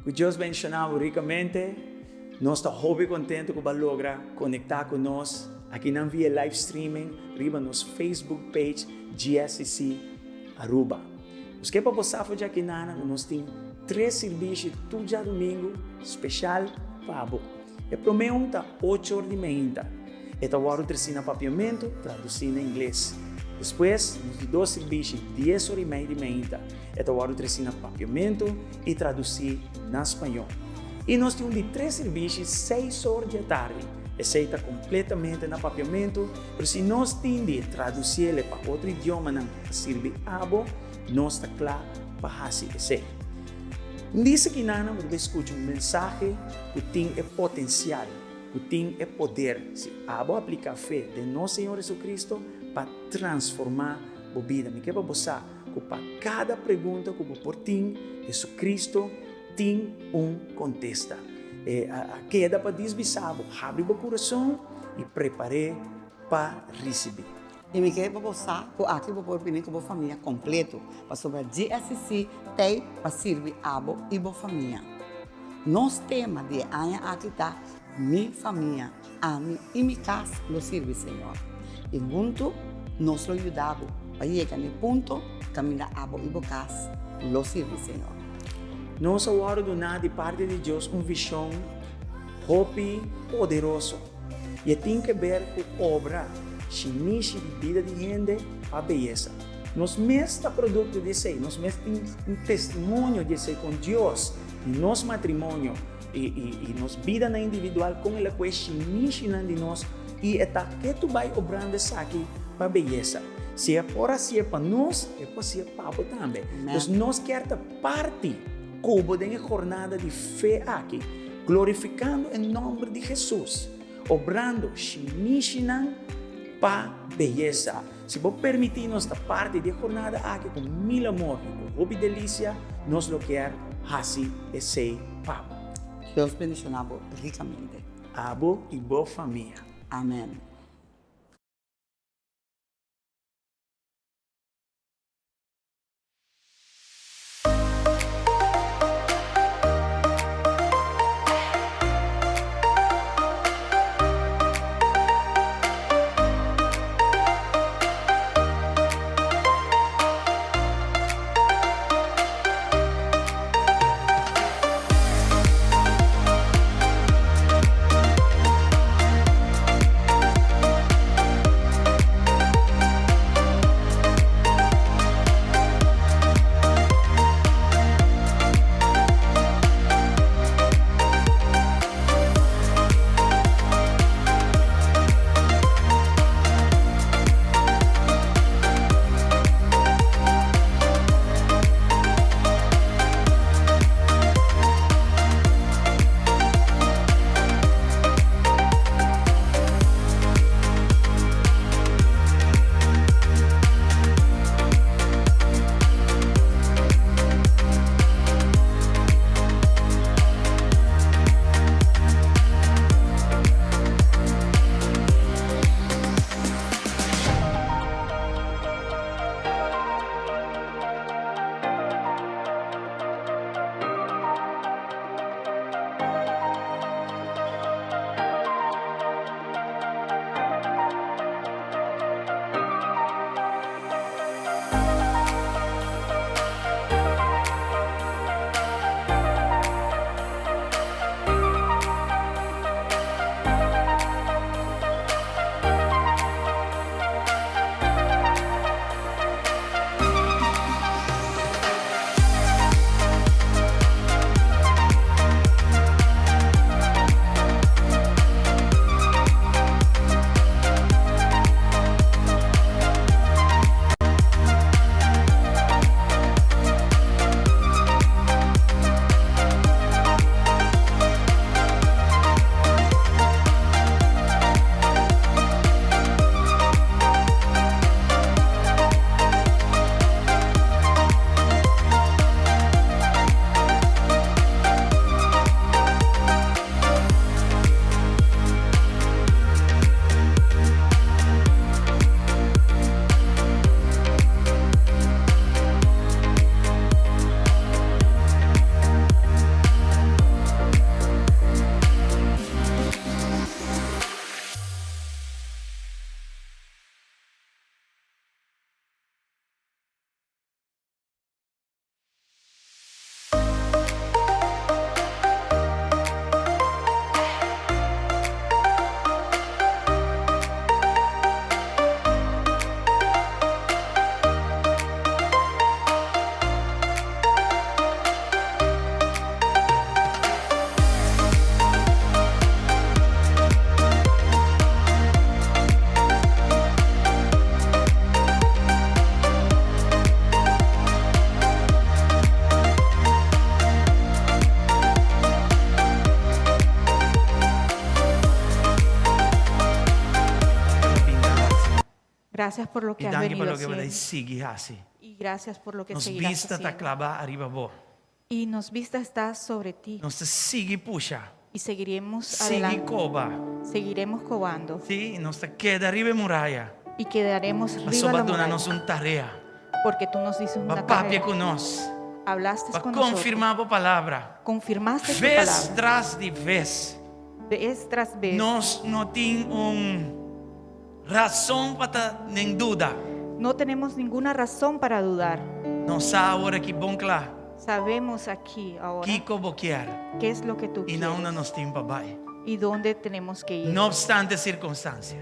Ku Dios bendiciona bo ricamente. Nos ta hopi contento cu bo a logra conecta cu nos akinan via live streaming riba nos Facebook page GSCC Aruba. Nos ke pa bo sa for djakinana cu nos tin tres sirbishi tur djadumingu special pa bo. E prome un ta ocho or di meinta. E ta wòrdu tresí na papiamentu, tradusí na ingles. Despues, nos di dos sirbishi, dies ora i mei di meinta, e ta wòrdu tresí na papiamentu i tradusí na spañó. I nos tin un di tres sirbishi, seis or di atardi. Esei ta kompletamente na papiamentu, pero si nos tin di tradusiel pa otro idiomanan pa sirbi abo, nos ta kla pa hasi esei. Un di esakinanan bo ta bai skucha un mensahe ku tin e potensial. Ku tin e poder, si abo apliká fe den nos Señor Jesucristo, pa transformá bo bida. Mi ke pa bo sa ku pa kada pregunta ku bo por tin, Jesucristo tin un kontesta. E a keda pa disbisá bo, habri bo kurason i prepar'é pa risibí. I mi ke pa bo sa ku aki bo por bini ku bo famia kompleto, pasobra GSCC t'ei pa sirbi abo i bo famia. Nos tema di e aña aki ta Mi famia, ami i mi kas lo sirbi Señor. I huntu nos lo yuda bo pa yega na e punto kaminda abo i bo kas lo sirbi Señor. Nos a wòrdu duná di parti di Dios un vishon hopi poderoso i e tin ke ber ku obra shinishi di bida di hende pa beyesa. Nos mes ta produkto di esei, nos mes tin un testimonio di esei kon Dios di nos matrimonio i i nos bidanan individual kon el a kue shinishinan di nos i e ta ketu bai obrando esaki pa beyesa. Si e por hasié pa nos, e por hasié pa bo tambe. Dus nos kier ta parti ku bo den e jornada di fe aki, glorifikando e nòmber di Hesus, obrando shinishinan pa beyesa. Si bo permití nos ta parti di e jornada aki ku mil amor i ku hopi delisia, nos lo kier hasi esei pa bo. Dios bendiciona bo ricamente. Abo i bo famia. Amen. Gracias por lo que I has danki pa venido loke bo ta haciendo. sigui hasi. Y gracias por lo que Nos seguirás bista ta haciendo. klabá ariba bo. Y nos vista está sobre ti. Nos ta sigui pusha. Y seguiremos Sigui adelante. koba. Seguiremos cobando. Sí, nos ta keda riba e muraya. Y quedaremos riba Pasobra la duna muralla. nos un tarea. Porque tú nos dices Ba una papia tarea. ku nos. Hablaste Ba con nosotros. konfirmá bo palabra. Confirmaste tu Ves palabra. tras di ves. Vez tras vez. Nos no tin un rason pa ta den duda. No tenemos ninguna razón para dudar. Nos sa awor aki bon kla. Sabemos aquí ahora Kiko bo kier. qué es lo que tú I na unda quieres nos tin pa bai. y dónde tenemos que ir. No obstante sirkunstansia.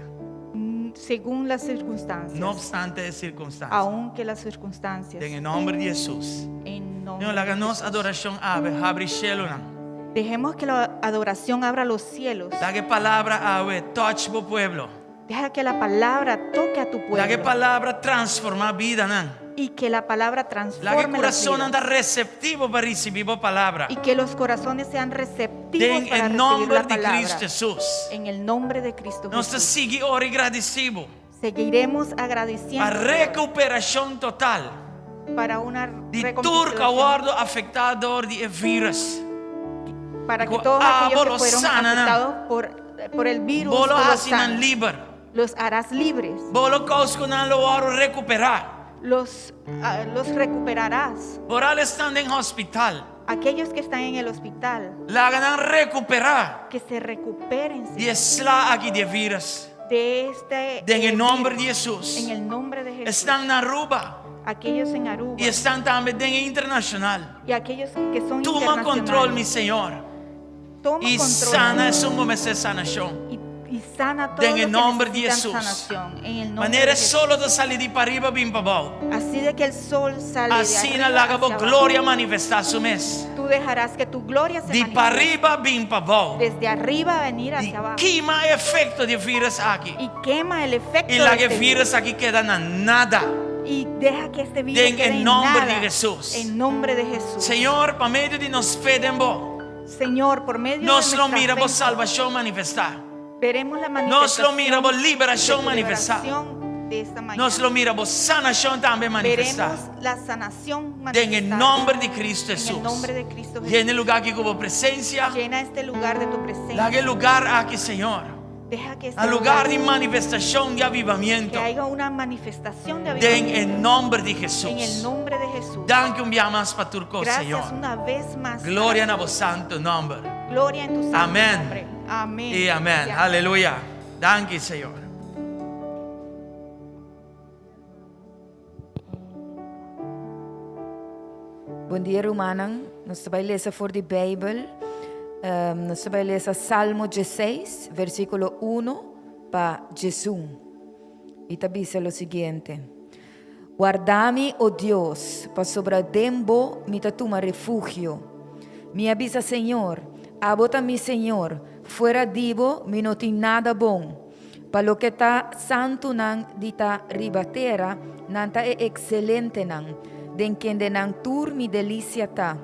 Según las circunstancias. No obstante sirkunstansia. Aunque las circunstancias. Den e nòmber di Hesus. En nombre Señor, laga de nos Jesús. adorashon awe, habri shelunan. Dejemos que la adoración abra los cielos. Laga e palabra awe touch bo pueblo. Deja que la palabra toque a tu Laga e pueblo. palabra transformá bidanan. Y que la palabra Laga e transforme las kurasonnan vidas. ta reseptivo pa risibí bo palabra. Y que los corazones sean receptivos Den para e recibir nòmber la di palabra. Kristu Hesus. En el nombre de Cristo Nos ta Jesús. sigui ora i gradisí Bo. Seguiremos Pa agradeciendo rekuperashon total. para una Di tur ku a reconciliación, wòrdu afektá dor di e vírus. para que Ku todos abo aquellos lo que fueron sana nan. afectados por, por el virus, Bo lo tú los hasi nan sanas. liber. Los harás libres, Bo lo kousa ku nan lo wòrdu rekuperá. los, ah, los recuperarás. Foral esnan den hospital. Aquellos que están en el hospital, Laga nan rekuperá. que se recuperen Di e Señor, sla aki di e vírus. de este Den e eh, nòmber virus. di Hesus. En el nombre de Jesús. Esnan na Aruba. Aquellos en Aruba I esnan tambe den e internashonal. y aquellos que son Tuma control, mi internacionales. Señor. Toma I control sana esun ku mester sanashon. y, y sana todo Den e lo que nòmber di necesitan Hesus. sanación. En el nombre Manera de e Jesús. solo ta sali di pariba bin pabou. Así de que el sol sale de Asina arriba laga bo hacia abajo. gloria manifestá su mes. Tú dejarás que tu gloria se Di manifieste. pariba bin pabou. Desde arriba venir I hacia abajo. kima e efekto di e vírus aki. Y quema el efecto I de laga e este vírus virus. aki keda na nada. Y deja que este virus Den quede e en nòmber di nada. Hesus. En nombre de Jesús. Señor, pa medio di nos fe den bo. Señor, por medio Nos de lo nuestra mira fe, bo salvashon manifestá. veremos la Nos lo manifestación mira bo liberashon de tu manifestá. liberación de esta mañana. Nos lo mira bo sanashon tambe manifestá. Veremos la sanación Den e manifestada. nòmber di Kristu En el Hesus. nombre de Cristo Jesús. Yena e lugá aki ku bo presensia. Llena este lugar de tu presencia. Laga e lugá aki, Señor. Deja que este A lugar di lugar manifestashon di avivamentu. que haya una manifestación de Den e avivamiento. nòmber di En el Hesus. nombre de Jesús. Danki un bia mas pa tur kos, Gracias Señor. una vez más. Gloria na bo santu nòmber. Gloria en tu santo Amén. nombre. Amén. I amèn. Y amén. Aleluya. Danki, Señor. Bon dia rumannan, nos ta bai lesa for di Beibel. Um, nos ta bai lesa Salmo 16, versíkulo 1 pa 11. I ta bisa lo siguiente. Warda mi, o Dios, pasobra den bo mi ta tuma refugio. Mi a bisa Señor, abo ta mi Señor, fuera di bo mi no tin nada bon. Pa loke ta santunan di ta riba tera, nan ta e ekselentenan, den kendenan tur mi delisia ta.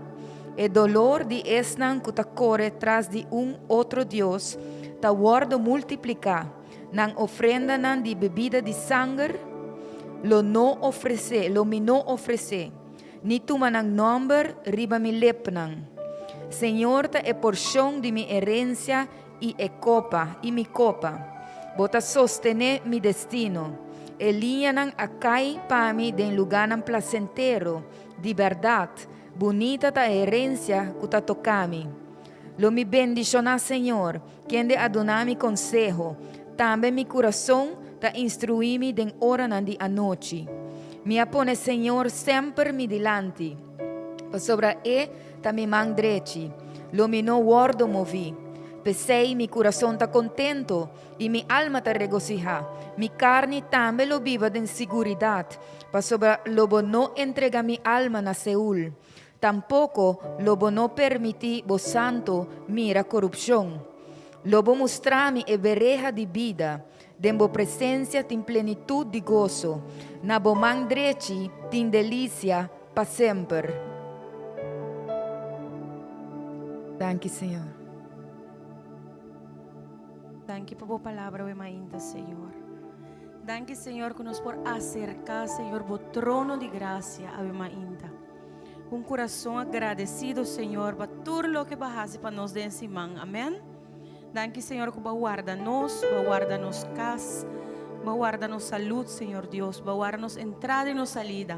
E dolor di esnan ku ta kore tras di un otro dios ta wòrdu multipliká, nan ofrendanan di bebida di sanger lo no ofresé, lo mi no ofresé, ni tuma nan nòmber riba mi lepnan. Señor ta e porshon di mi herensia i e kopa, i mi kopa. Bo ta sostené mi destino. E liñanan a kai pa mi den lugánan plasentero, di bèrdat, bunita ta e herensia ku ta toka mi. Lo mi bendishoná Señor, kende a duna mi konseho, tambe mi kurason ta instruí mi den oranan di anochi. Mi a pone Señor semper mi dilanti, pasobra E ta mi man drechi, lo mi no wòrdu moví. P'esei mi kurason ta kontentu i mi alma ta regosihá, mi karni tambe lo biba den siguridat, pasobra lo bo no entregá mi alma na Seul, tampoko lo bo no permití bo santu mira korupshon. Lo bo mustra mi e bereha di bida, den bo presensia tin plenitut di goso, na bo man drechi tin delisia pa semper. Danki, Señor. Danki pa bo palabra awe mainta, Señor. Danki Señor ku nos por aserká Señor bo trono di grasia awe mainta. Ku un kurason agradesido Señor pa tur loke bo a hasi pa nos den siman. Amen. Danki Señor ku bo a warda nos, bo a warda nos kas, bo a warda nos salud Señor Dios, bo a warda nos entrada i nos salida.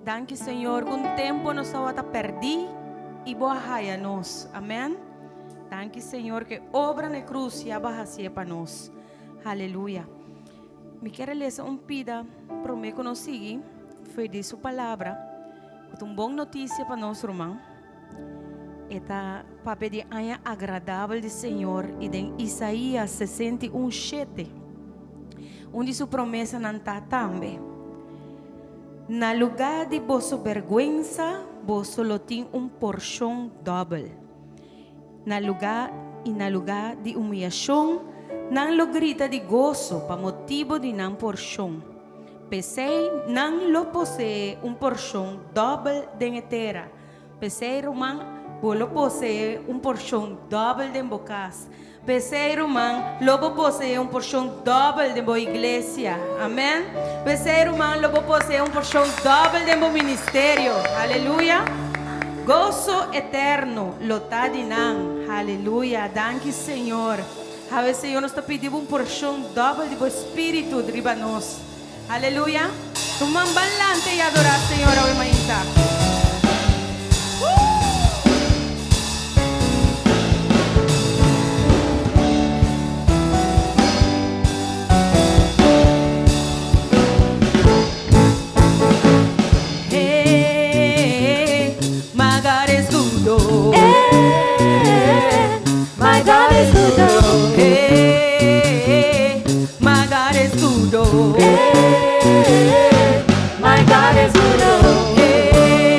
Danki Señor ku un tempu nos tabata pèrdí i bo a haya nos. Amen. Danki Señor ku e obra na e krus ya bo a hasié pa nos. Aleluya. Mi kier a lesa un pida promé ku nos sigui fe di su palabra, ku ta un bon notisia pa nos ruman. E ta papia di aña agradabel di Señor i den Isaías 61, shete, un di su promesanan ta tambe, Na lugá di boso bèrgwensa boso lo tin un porshon dòbel. Na lugá i na lugá di umiyashon, nan lo grita di goso pa motibu di nan porshon. P'esei nan lo poseé un porshon dòbel den e tera. P'esei, ruman, bo lo poseé un porshon dòbel den bo kas. P'esei, ruman, lo bo poseé un porshon dòbel den bo iglesia. Amèn. P'esei, ruman, lo bo poseé un porshon dòbel den bo ministerio. Aleluya. Goso eterno lo ta di nan. Aleluya. Danki, Señor. Awe, Señor, nos ta pidi bo un porshon dòbel di bo Spiritu riba nos. Aleluya. Ruman, ban lanta i adorá Señor awe mainta. Hey, my God is good, oh. Hey, my God is good, oh. Hey, my God is good, oh. Hey, my God is good, oh. Hey.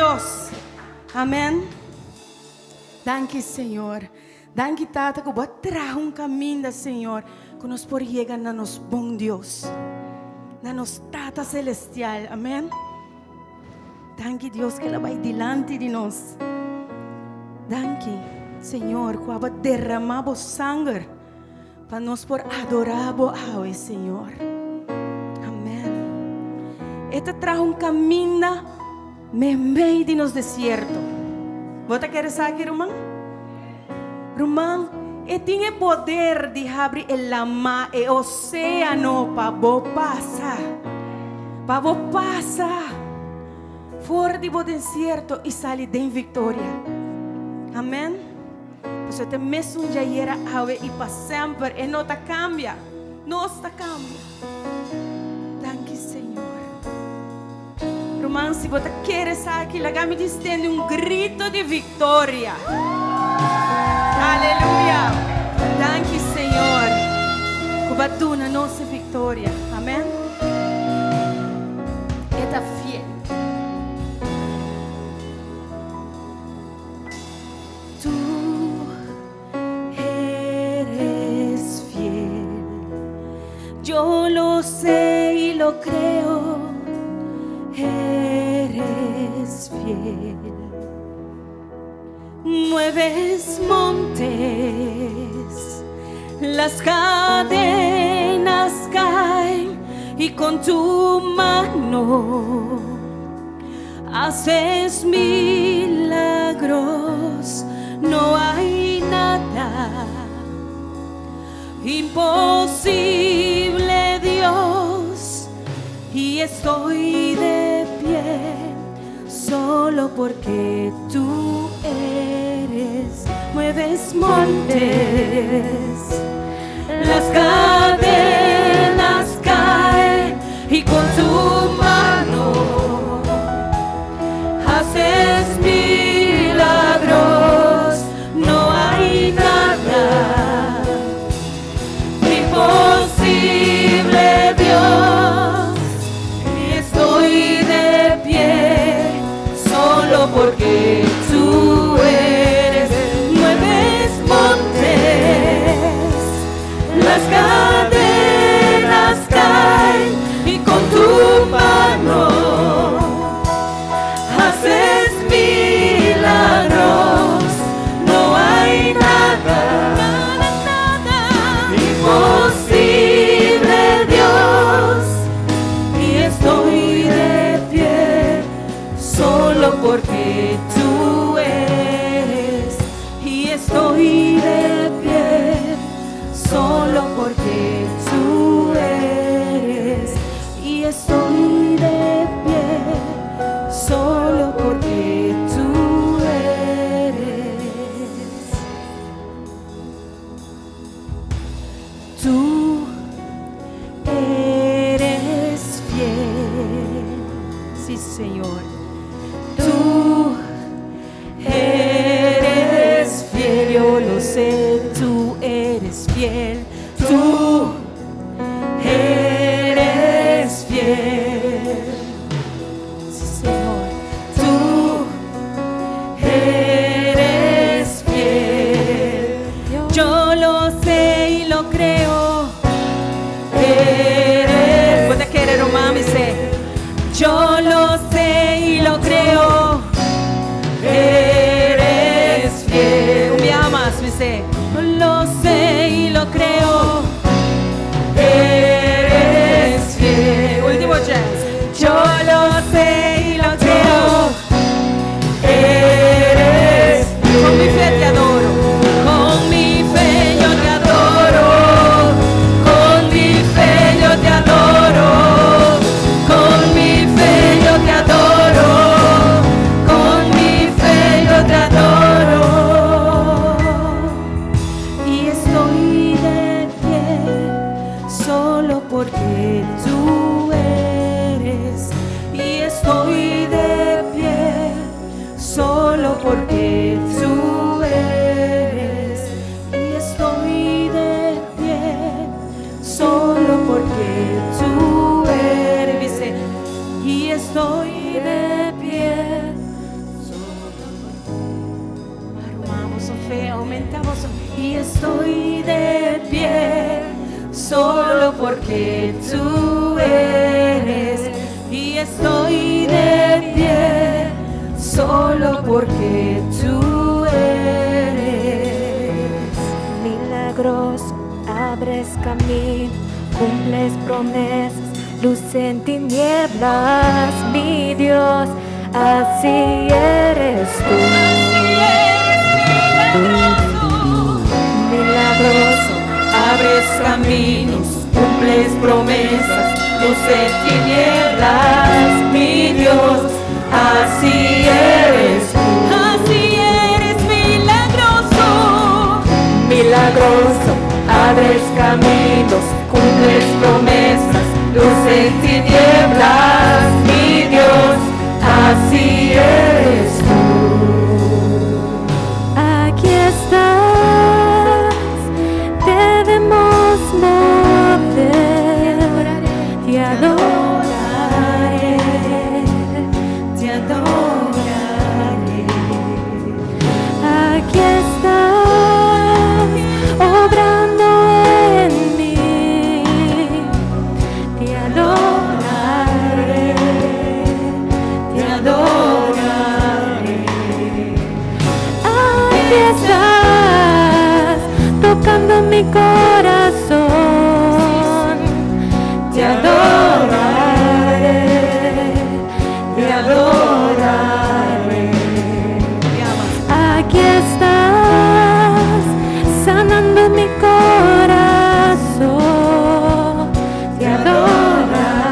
Dios. Amen. Danki Señor. Danki Tata ku bo a traha un kaminda Señor ku nos por yega na nos bon Dios. Na nos Tata Celestial. Amen. Danki Dios ku el a bai dilanti di nos. Danki Señor ku abo a derama bo sanger pa nos por adora bo awe Señor. Amen. E ta traha un kaminda meimei di nos desierto. Bo ta kere sa aki ruman? Ruman, e tin e poder di habri e lama, e oséano pa bo pasa. Pa bo pasa for di bo desierto i sali den viktoria. Amen. Pasobra ta e mesun djayera, awe i pa semper. E no ta kambia. Nos ta kambia. Danki, Señor. Ruman, si bo ta kere esaki, laga mi distende un grito di viktoria. Aleluya! Danki, Señor, ku bo a duna nos e viktoria. Amen. E ta fiel. Tu eres fiel. Yo lo sé y lo creo. Eres fiel. Mueves montes, las cadenas caen y con tu mano haces milagros. No hay nada imposible, Dios, y estoy de pie solo porque tú eres. Mueves montes, las cadenas caen y con tu mano haces milagros. No hay nada imposible, Dios. Y estoy de pie solo porque tú eres. Mueves montes, las cadenas caen y con tu mano haces milagros. No hay nada, nada, nada imposible, Dios. Y estoy de pie solo porque tú eres. Y estoy de pie solo porque tú eres. Y estoy de pie solo porque tú eres. Tú eres fiel. Sí, Señor. Tú eres fiel, yo lo sé. Tú eres fiel. Tú eres fiel. Sí, Señor. Tú eres fiel. Yo lo sé y lo creo. Eres. Bo ta kere, ruman, bis'é. Yo lo sé y lo creo. Eres fiel. Un biaha mas, bis'é. Lo sé y lo creo. Eres fiel. Último chance. Yo lo sé y lo creo. Eres fiel. Con mi fe te adoro. Con mi fe yo te adoro. Con mi fe yo te adoro. Con mi fe yo te adoro. Con mi fe yo te adoro. Y estoy de pie solo porque tú eres. Y estoy de pie solo porque tú eres. Y estoy de pie solo porque tú eres. Dice, y estoy de pie. Oumentá boso. Y estoy de pie solo porque tú eres. Y estoy de pie solo porque tú eres. Milagroso, abres camino, cumples promesas, luz en tinieblas, mi Dios, así eres tú. Milagroso, abres caminos, cumples promesas, luz en tinieblas, mi Dios, así eres tú. Así eres milagroso, milagroso, abres caminos, cumples promesas, luz en tinieblas, mi Dios, así eres tú. Aquí estás, debemos mover, te adoraré, te adoraré. Aquí estás, obrando en mí, te adoraré, te adoraré. Aquí estás, tocando mi corazón, te adoraré, te adoraré. Aquí estás, sanando mi corazón, te adoraré,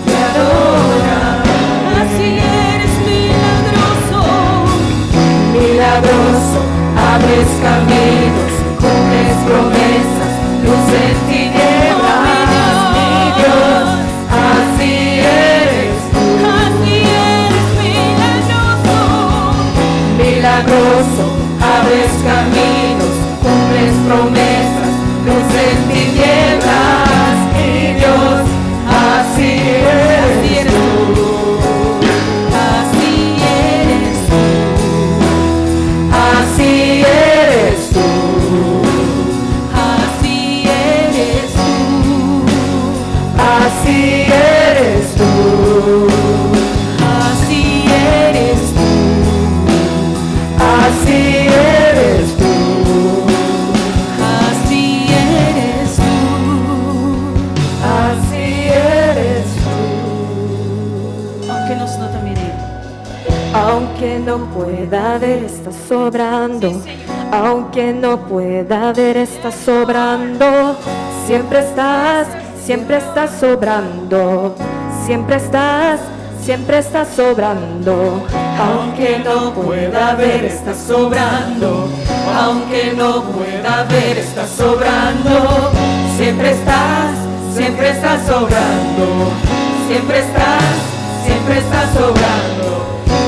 te adoraré. Así eres milagroso, milagroso, abres caminos, cumples promesas, luz en tinieblas, mi Dios, así eres tú. Así eres milagroso, milagroso, abres caminos, cumples promesas, luz en tinieblas, mi Dios, así eres tú. Así eres tú. Así eres tú. Así eres tú. Así eres tú. Así eres tú. Así eres tú. Así eres tú. Así eres tú. Aunke nos no ta mira. Aunque no pueda ver, estás obrando. Aunque no pueda ver, estás obrando. Siempre estás obrando. Siempre estás obrando. Aunque no pueda ver, estás obrando. Aunque no pueda ver, estás obrando. Siempre estás obrando. Siempre estás obrando.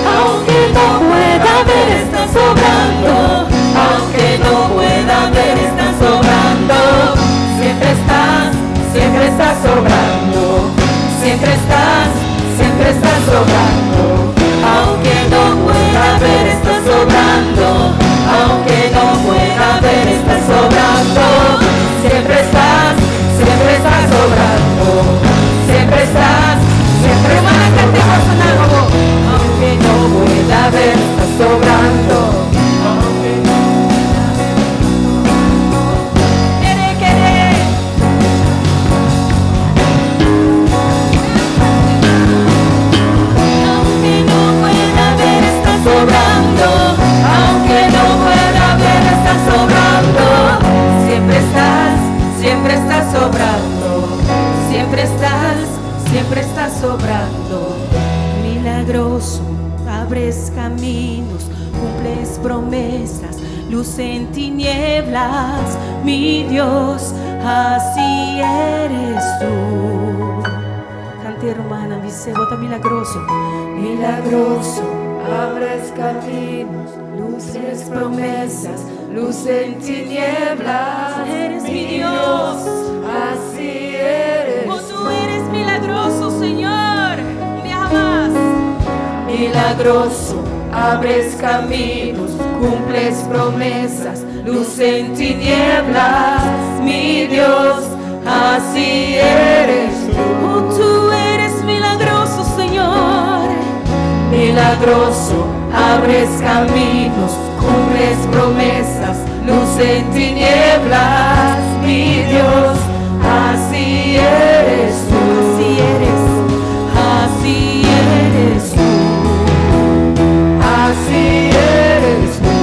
Aunque no pueda ver, estás obrando. Aunque no pueda ver, estás obrando. Siempre estás obrando. Siempre estás obrando. Aunque no pueda ver, estás obrando. Aunque no pueda ver, estás obrando. Siempre estás obrando. Siempre estás. Aunque no pueda ver, estás obrando. Aunque no pueda ver. Kere, kere. Aunque no pueda ver, estás obrando. Aunque no pueda ver, estás obrando. Siempre estás obrando. Siempre estás obrando. Milagroso, abres caminos, cumples promesas, luz en tinieblas, mi Dios, así eres tú. Cante hermana, dice, bo ta milagroso. Milagroso, abres caminos, luces promesas, luz en tinieblas. Eres mi Dios. Así eres. Oh, tú eres milagroso, Señor. Un día más. Milagroso, Abres caminos, cumples promesas, luz en tinieblas, mi Dios, así eres tú. Oh, tú eres milagroso, Señor. Milagroso, abres caminos, cumples promesas, luz en tinieblas, mi Dios, así eres tú. Así eres, así eres tú. Así eres tú,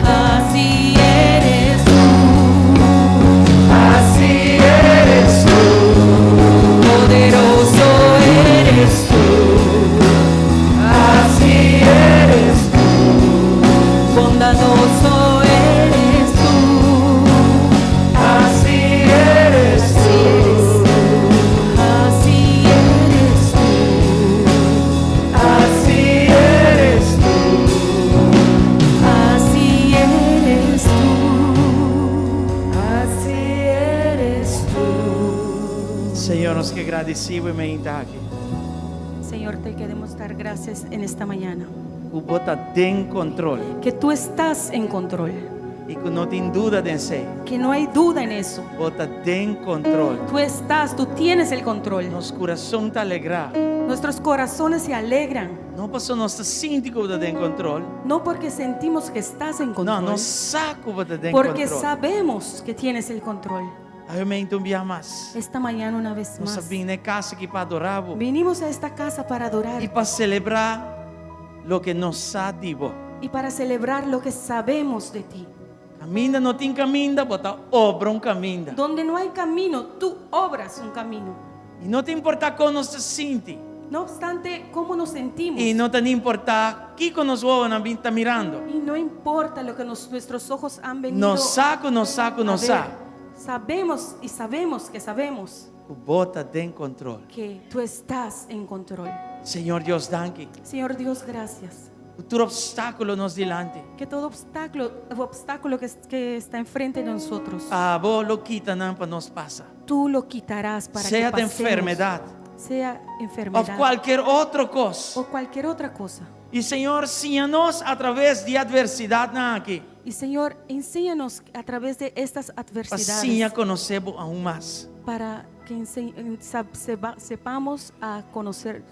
Así eres tú. así eres tú, Poderoso eres tú. así eres tú, Bondadoso eres tú. así eres tú, Así eres tú. así eres tú, Así eres tú. así eres tú. Señor, nos ke gradisí bo aki. Señor, te queremos dar gracias en esta mañana. Ku bo ta den kontrol. Que tú estás en control. I ku no tin duda den esei. Que no hay duda en eso. Bo ta den kontrol. Tú estás, tú tienes el control. Nos kurason ta alegrá. Nuestros corazones se alegran. No paso nos ta sinti ku bo ta den kontrol. No porque sentimos que estás en No, control. nos sa ku bo ta den Porque kontrol. sabemos que tienes el control. Awe un biaha mas. Esta mañana una vez Nos más. a bin na e kas aki pa adorá bo. Vinimos a esta casa para adorar I pa selebrá loke nos sa di bo. y para celebrar lo que sabemos de ti. Kaminda no tin kaminda, bo ta obra un kaminda. Donde no hay camino, tú obras un camino. I no ta importá kon nos ta sinti. No obstante cómo nos sentimos. I no ta importá kiko nos wowonan ta mirando. Y no importa lo que nuestros ojos han venido Nos sa ku nos sa ku a nos ver. sa. Sabemos y sabemos que sabemos Ku bo ta den kontrol. que tú estás en control. Señor Dios, danki. Señor Dios, gracias. Tur opstákulo nos dilanti. Que todo obstáculo, obstáculo que está enfrente de nosotros, Abo lo kita nan pa nos pasa. tú lo quitarás para Sea que di pasemos. enfermedat. Sea Òf enfermedad kualke otro kos. o cualquier otra cosa. I Señor, siña nos a traves di e atversidatnan aki. Y Señor, enséñanos a través de estas Pa adversidades siña konosé bo aún mas. para que sepamos a conocer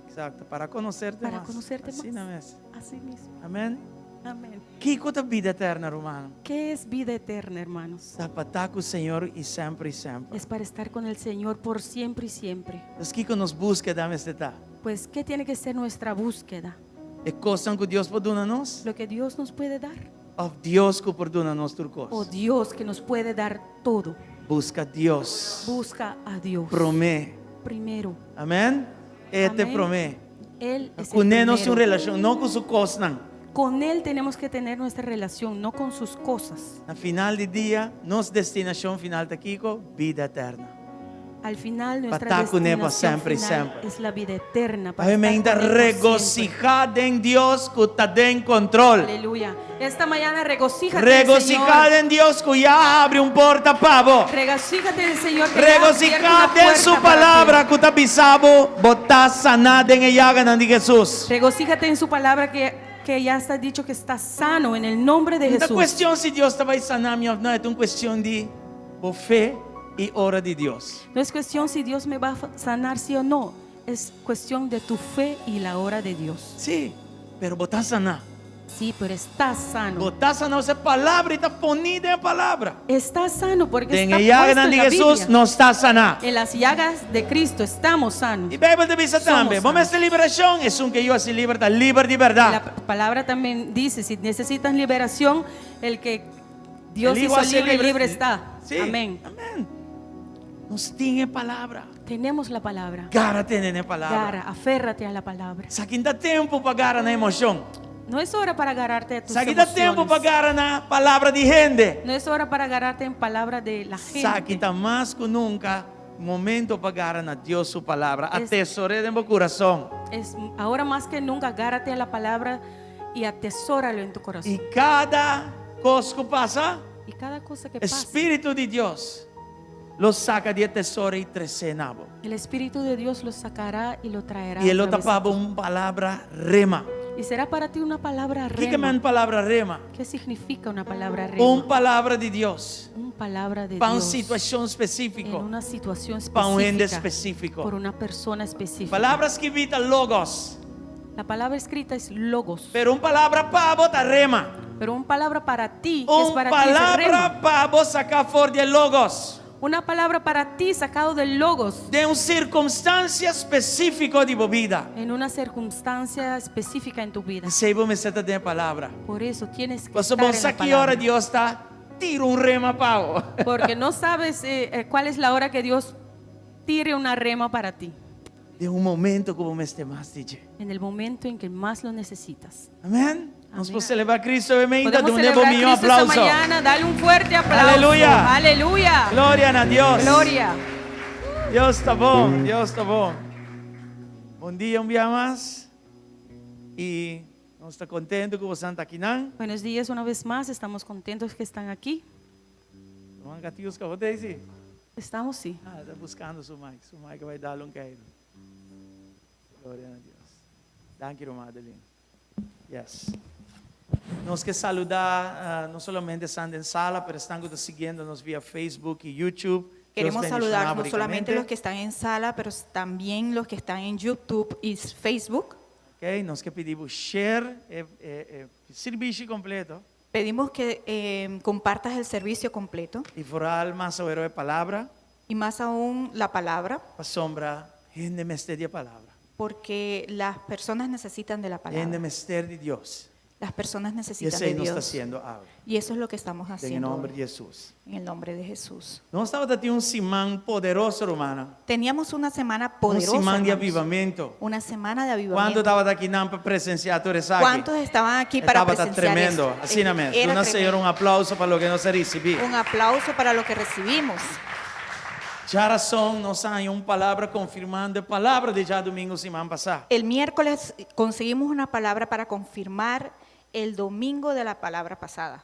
Eksakto, para konoserte Para mas. conocerte Asina más. mes. Así mismo. Amèn. Amén. Kiko ta bida eterno, ruman? ¿Qué es vida eterna, hermanos? Ta pa ta ku Señor i semper i semper. Es para estar con el Señor por siempre y siempre. Anto, kiko nos búskeda mester ta? Pues, ¿qué tiene que ser nuestra búsqueda? E kosnan ku Dios por duna nos? Lo que Dios nos puede dar. Òf Dios ku por duna nos tur O kos? Dios que nos puede dar todo. Buska Dios. Busca a Dios. Promé. Primero. Amèn? E ta Amén. promé. Él es el Kuné nos un primero. relashon, no ku su kosnan. Con Él tenemos que tener nuestra relación, no con sus cosas. Na final di dia, nos destinashon final ta kiko, bida eterno. Al final, nuestra Pa ta kuné pa destinación semper i final semper. es la vida eterna. Para Amèn. estar con Él por siempre. Regosihá den Dios ku ta den kontrol. Aleluya. Esta mañana regocíjate. en el Regosihá Señor. den Dios ku ya a habri un porta pa bo. Regocíjate en el Señor. Que ya ha abierto Regosihá una den puerta su para ti. palabra ku ta bisa bo bo ta saná den e llaganan di Hesus. Regocíjate en su palabra que ya está dicho que está sano en el nombre de No ta Jesús. kuestion si Dios ta bai sana mi òf no, ta un kuestion di bo fe i ora di Dios. No es cuestión si Dios me va a sanar sí o no. Es cuestión de tu fe y la hora de Dios. Sí, pero bo ta saná. Sí, pero estás sano. Bo ta saná, e palabra ta poní den palabra. Estás sano porque Den está e llaga puesto en di la Hesus, Biblia. nos ta saná. En las llagas de Cristo estamos sanos. I Beibel ta bisa Somos tambe. sanos. Bo mester liberashon, esun ku e Yu hasi liber, ta liber di La berdat. palabra también dice, si necesitas liberación, el que Dios El Hijo hizo hace libre, libre. libre está. Sí. Amén. Amèn. Nos tin e palabra. Tenemos la palabra. Gara tene na e palabra. Gara, aférrate a la palabra. Esaki n' ta tempu pa gara na emoshon. No es hora para agarrarte a tus Esaki ta tempu pa emociones. gara na palabra di hende. No es hora para agarrarte en palabra de la Esaki gente. ta mas ku nunka momento pa gara na Dios su palabra. Es- Atesor'é den bo kurason. Es ahora más que nunca agárrate a la palabra y atesóralo en tu corazón. I kada kos ku pasa, Y cada cosa que pasa, Spiritu di Dios. Lo saka di e tesoro i tres'é na bo. El Espíritu de Dios lo sacará y lo traerá I e lo a través ta pa de bo ti. un palabra rema. Y será para ti una palabra Kiko rema. men palabra rema? ¿Qué significa una palabra rema? Un palabra di Dios. Un palabra de Pa un Dios. situashon En spesífiko. una situación Pa un hende específica. espesífiko. Por una persona específica. Palabra skibí ta logos. La palabra escrita es logos. Pero un palabra pa bo ta rema. Pero un palabra para ti, que es Un para ti, es rema. palabra pa bo saká for di e logos. Una palabra para ti sacado del logos. Den un sirkunstansia spesífiko di bo bida. En una circunstancia específica en tu vida. P'esei bo mester ta den e palabra. Por eso tienes que Pasobra estar bo en la sa ki ora palabra. Dios ta tira un rema pa bo. Porque no sabes eh, eh, cuál es la hora que Dios tire una rema para ti. Den un momento ku bo mester mas di dje. En el momento en que más lo necesitas. Amén. Nos Amén. por selebrá Cristo e mainta. Podemos Dun'é bo celebrar mihó Cristo esta aplauso. mañana. Dale un fuerte aplauso. Aleluya. Aleluya. Gloria na Dios. Gloria. Dios ta bon. Dios ta bon. Bon dia un bia mas. I nos ta kontentu ku boso ta akinan. Buenos días una vez más. Estamos contentos que están aquí. Ruman Katiuska, bo ta ei? Estamos, sí. Ah, ta buskando su mic. Su mic bai dal un keiru. Gloria na Dios. Danki, ruman Adeline. Yes. Nos ke saludá no solamente esnan den sala, pero esnan ku ta siguiendo nos via Facebook i YouTube. Dios Queremos bendishoná saludar bo no solamente rikamente. los que están en sala, pero también los que están en YouTube y Facebook. Ok, nos ke pidi bo share e, e, e sirbishi kompleto. Pedimos que eh, compartas el servicio completo I foral mas awor e palabra. y más aún la palabra, Pasobra hende mester di e palabra. porque las personas necesitan de la Hende palabra. mester di Dios. Las personas I necesitan esei de nos ta Dios. hasiendo awe. Y eso es lo que estamos Den haciendo nòmber hoy, di Hesus. en el nombre de Jesús. Nos tabatin un siman poderoso, rumannan. Teníamos una semana Un poderosa. siman di hermanos. avivamentu. Una semana de Kuantu avivamiento. tabata akinan pa presensiá tur esaki? ¿Cuántos estaban aquí para Tabata presenciar tremendo. esto? Asina mes. Era Duna Señor tremendo. un aplauso pa loke nos a risibí. Un aplauso para lo que recibimos. Djarason nos a haña un palabra konfirmando e palabra di djadumingu siman pasá. El miércoles conseguimos una palabra para confirmar el domingo de la palabra pasada.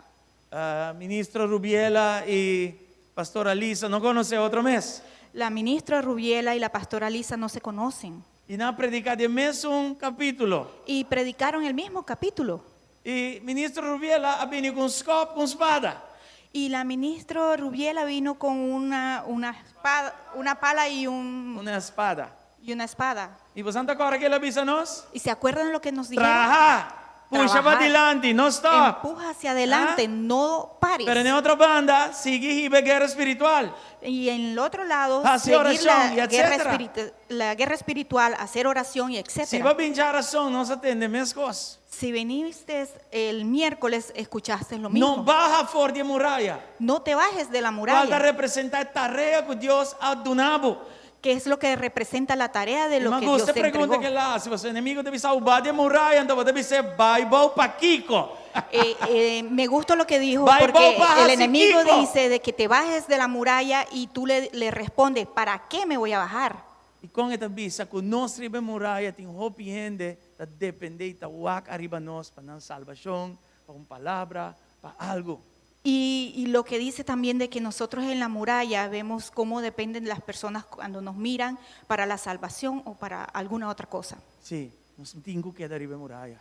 Ah, ministro Rubiela i pastora Lisa no konosé otro mes. La ministra Rubiela y la pastora Lisa no se conocen I nan a prediká di e mesun kapítulo. y predicaron el mismo capítulo. I ministro Rubiela a bini ku un skòp, ku un spada. Y la ministra Rubiela vino con una, una, espada, una pala y, un, Una spada. y una espada. I boso ta kòrda kiko el a bisa nos? ¿Y se acuerdan lo que nos dijeron? Traha! Pusha Trabajar. pa dilanti, no stop. Empuja hacia adelante, Ah. no pares. Pero na otro banda, sigui hiba e guera spiritual. Y en el otro lado, Hace seguir oración la, y guerra etcétera. espiritu- la guerra espiritual, hacer oración y Si etcétera. bo a bin djarason, nos a tende mes kos. Si viniste el miércoles, escuchaste lo mismo. No baha for di e muraya. No te bajes de la Kual ta muralla, representá e tarea ku Dios a duna bo. que es lo que representa la tarea de lo Ma que Dios gusta te pregunta entregó. ku el a hasi, pasobra enemigu ta bisa baha di e muraya, anto bo ta bis'é bai bou pakiko. Eh, eh, me gustó lo que dijo Bai porque bou pa el enemigo kiko. dice de que te bajes de la muralla y tú le, le respondes, ¿para qué me voy a bajar? I kon e ta bisa ku nos riba e muraya tin hopi hende ta dependé i ta wak ariba nos pa nan salbashon, pa un palabra, pa algu. Y, y lo que dice también de que nosotros en la muralla vemos cómo dependen las personas cuando nos miran para la salvación o para alguna otra cosa. Sí, nos tin ku keda riba e muraya.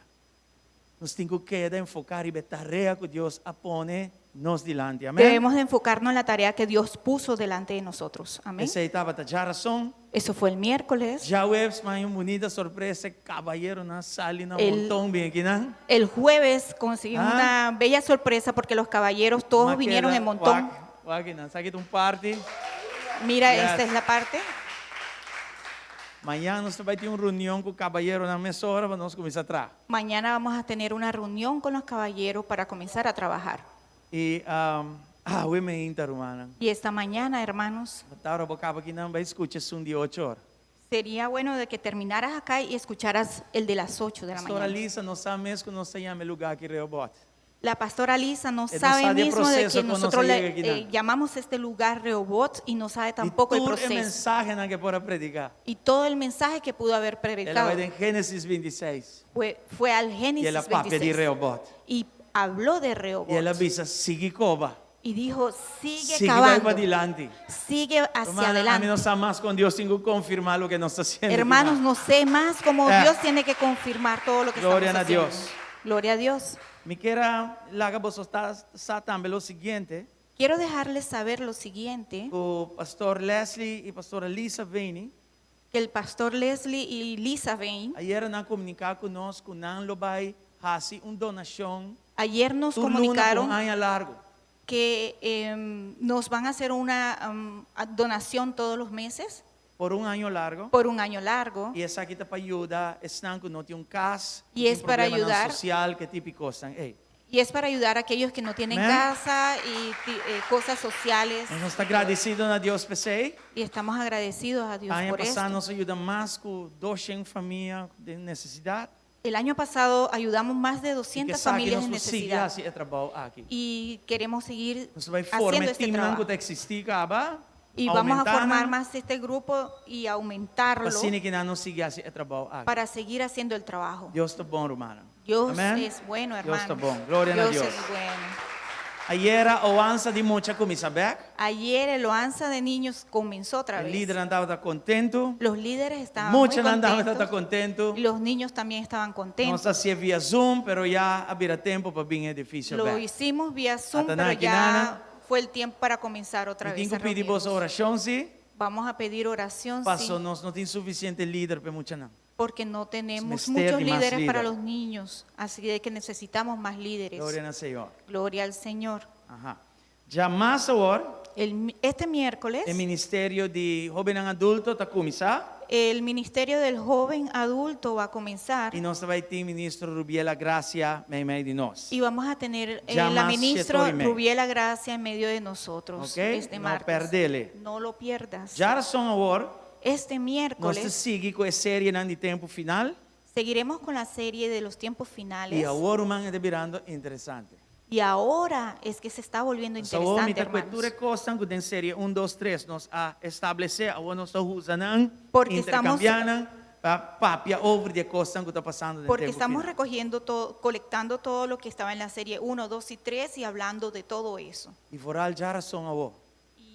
Nos tin ku keda enfoká riba e tarea ku Dios a pone nos dilanti. Amèn? Debemos de enfocarnos en la tarea que Dios puso delante de nosotros. Amén. Esei tabata djarason. Eso fue el miércoles. Djaweps, m'a haña un bunita sorpresa, kabayeronan a sali na El- monton bin akinan. El jueves conseguimos Ah. una bella sorpresa porque los caballeros todos M'a vinieron keda en montón. Wak, wak akinan, esaki ta un parti. Mira, Yes. esta es la parte. Mañan nos ta bai tin un reunion ku kabayeronan mesora pa nos kuminsá traha. Mañana vamos a tener una reunión con los caballeros para comenzar a trabajar. I um, awe mainta rumannan. Y esta mañana, hermanos, Ta ora bo kaba akinan bai skucha esun di ocho or. sería bueno de que terminaras acá y escucharas el de las 8 de la Pastora mañana. Lisa no sa mes ku nos ta yama e lugá aki Rehoboth. La pastora Lisa no Eh, no sabe sabe el mismo de proceso que cuando nosotros se le llega aquí, eh, no. llamamos este lugar Rehoboth y no sabe tampoco I el tur e proceso. mensahenan ku e por a prediká. Y todo el mensaje que pudo haber El a predicado bai den Génesis 26. fue, fue al I Génesis el a papia di 26 Rehoboth. y habló de I el a Rehoboth bisa, sigui koba. Y dijo, sigue Sigui bai cavando, padilanti. sigue hacia Rumannan, ami adelante. no sa mas kon Dios tin ku konfirmá loke nos ta hasiendo. Hermanos, no sé más cómo Eh. Dios tiene que confirmar todo lo que Gloria estamos a haciendo. Dios. Gloria a Dios. Mi kier a laga boso ta sa tambe lo siguiente, Quiero dejarles saber lo siguiente, ku Pastor Leslie i Pastora Lisa Veni que el pastor Leslie y Lisa Bain ayera nan a komuniká ku nos ku nan lo bai hasi un donashon ayer nos tur luna pa un comunicaron aña largu. que em, nos van a hacer una donación todos los meses Por un año largo. por un año largo. I esaki ta pa yuda esnan ku no tin un kas, ku Y tin es para problemanan ayudar. sosial, ku e tipo kosnan. Ey. Y es para ayudar a aquellos que no tienen Amén. casa y cosas sociales. Nos ta gradesido na Dios p'esei. Y estamos agradecidos a Dios Aña por pasá esto. nos a yuda mas ku 200 famia den nesesidat. El año pasado ayudamos más de I ke 200 esaki familias nos en lo sigui necesidad. hasi e trabou aki. Y queremos seguir Nos bai forma haciendo e este teamnan ku trabajo. ta eksistí kaba, Y vamos a aumentá formar nan, más este grupo y aumentarlo pa asina ku nan nos sigui hasi e trabou aki. para seguir haciendo el trabajo. Dios ta bon, rumannan. Dios Amén. es bueno, Dios ta hermanos. bon. Gloria na Dios Dios. es bueno. Ayera Oansa di mucha a kuminsá bèk. Ayer el Oanza de niños comenzó otra E vez. lidernan tabata kontentu. Los líderes estaban muy Muchanan tabata contentos. kontentu. Y los niños también estaban contentos. Nos a hasié via Zoom, pero ya a bira tempu pa bin edifisio Lo bèk. hicimos vía Zoom, Ata pero nan aki ya nana. fue el tiempo para comenzar otra Mi vez. tin a ku pidi boso reunirnos. orashon, sí? Vamos a pedir oración, sí, Paso nos no tin sufisiente lider pa e muchanan. porque no tenemos Mester muchos di mas líderes para líder. los niños, así de que necesitamos más líderes. Gloria na Señor. Gloria al Señor. Aha. Djamas awor, El, este miércoles, e ministerio di hóbennan adulto ta kuminsá. el ministerio del joven adulto va a comenzar I nos ta bai tin ministro Rubiela Gracia meimei di nos. y vamos a tener eh, Djamas la ministra siete ora i mei. Rubiela Gracia en medio de nosotros Ok? este No martes. perdele. No lo pierdas. Djarason awor, Este nos ta miércoles sigui ku e serienan di tempu final. seguiremos con la serie de los tiempos I finales. awor ruman e ta birando interesante. Y ahora es que se está volviendo Nos awor interesante, mi ta kue hermanos. tur e kosnan ku den serie un, dos, tres nos a establesé, awor nos ta usa nan, Porque estamos- interkambiá nan, pa papia over di e kosnan ku ta pasando den Porque tempu estamos final. recogiendo todo, colectando todo lo que estaba en la serie 1, 2 y 3 y hablando de todo eso. I vooral djarason awor.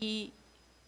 Y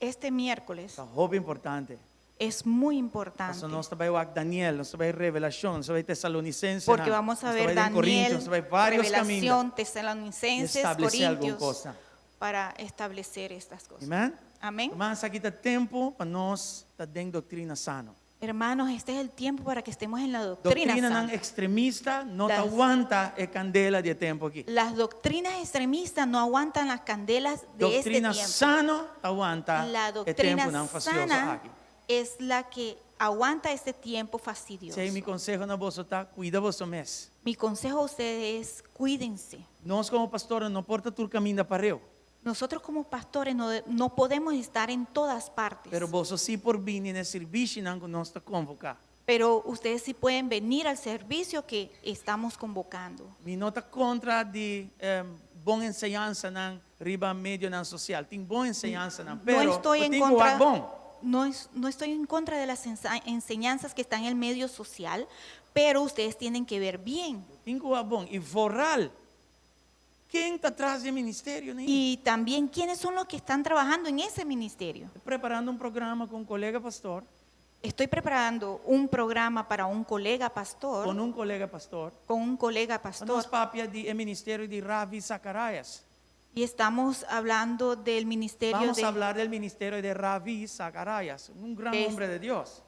este miércoles Ta hopi importante. es muy importante. Paso nos ta bai wak Daniel, nos ta bai Revelashon, nos ta bai Tesalonicensenan, Porque vamos a nos ta ver bai den Corintios, Daniel, nos ta bai varios Revelación, kaminda. Tesalonicenses, I establesé algun Corintios, cosa. para establecer estas cosas. Amen? Amén. Ruman, esaki ta tempu pa nos ta den doktrina sano. Hermanos, este es el tiempo para que estemos en la doctrina Doktrinanan sana. ekstremista no ta Las- wanta e kandela di e tempu aki. Las doctrinas extremistas no aguantan las candelas de este Doktrina tiempo. sano ta wanta La e doctrina tempunan fastioso sana aki. es la que aguanta este tiempo fastidioso. P'esei mi konseho na boso ta, kuida boso mes. Mi consejo a ustedes es cuídense. Nos komo pastornan no por ta tur kaminda pareu. Nosotros como pastores no, no podemos estar en todas partes. Pero boso sí por bini na e servishinan ku nos ta konvoká. Pero ustedes sí pueden venir al servicio que estamos convocando. Mi no ta kontra di bon enseñansanan riba medionan sosial. Tin bon enseñansanan, No pero estoy bo en tin ku contra wak bon. no, es- no estoy en contra de las enseñanzas que están en el medio social, pero ustedes tienen que ver bien. Bo tin ku wak bon. I vooral, ken ta tras di e ministerio nei? Y también quiénes son los que están trabajando en ese ministerio. Estoy preparando un programa con un colega pastor. Estoy preparando un programa para un colega pastor. Con un colega pastor. Con un colega pastor. Nos papia di e ministerio di Ravi Zacharias. Y estamos hablando del ministerio Vamos de a hablar del ministerio de Ravi Zacharias, un gran Es hombre de Dios.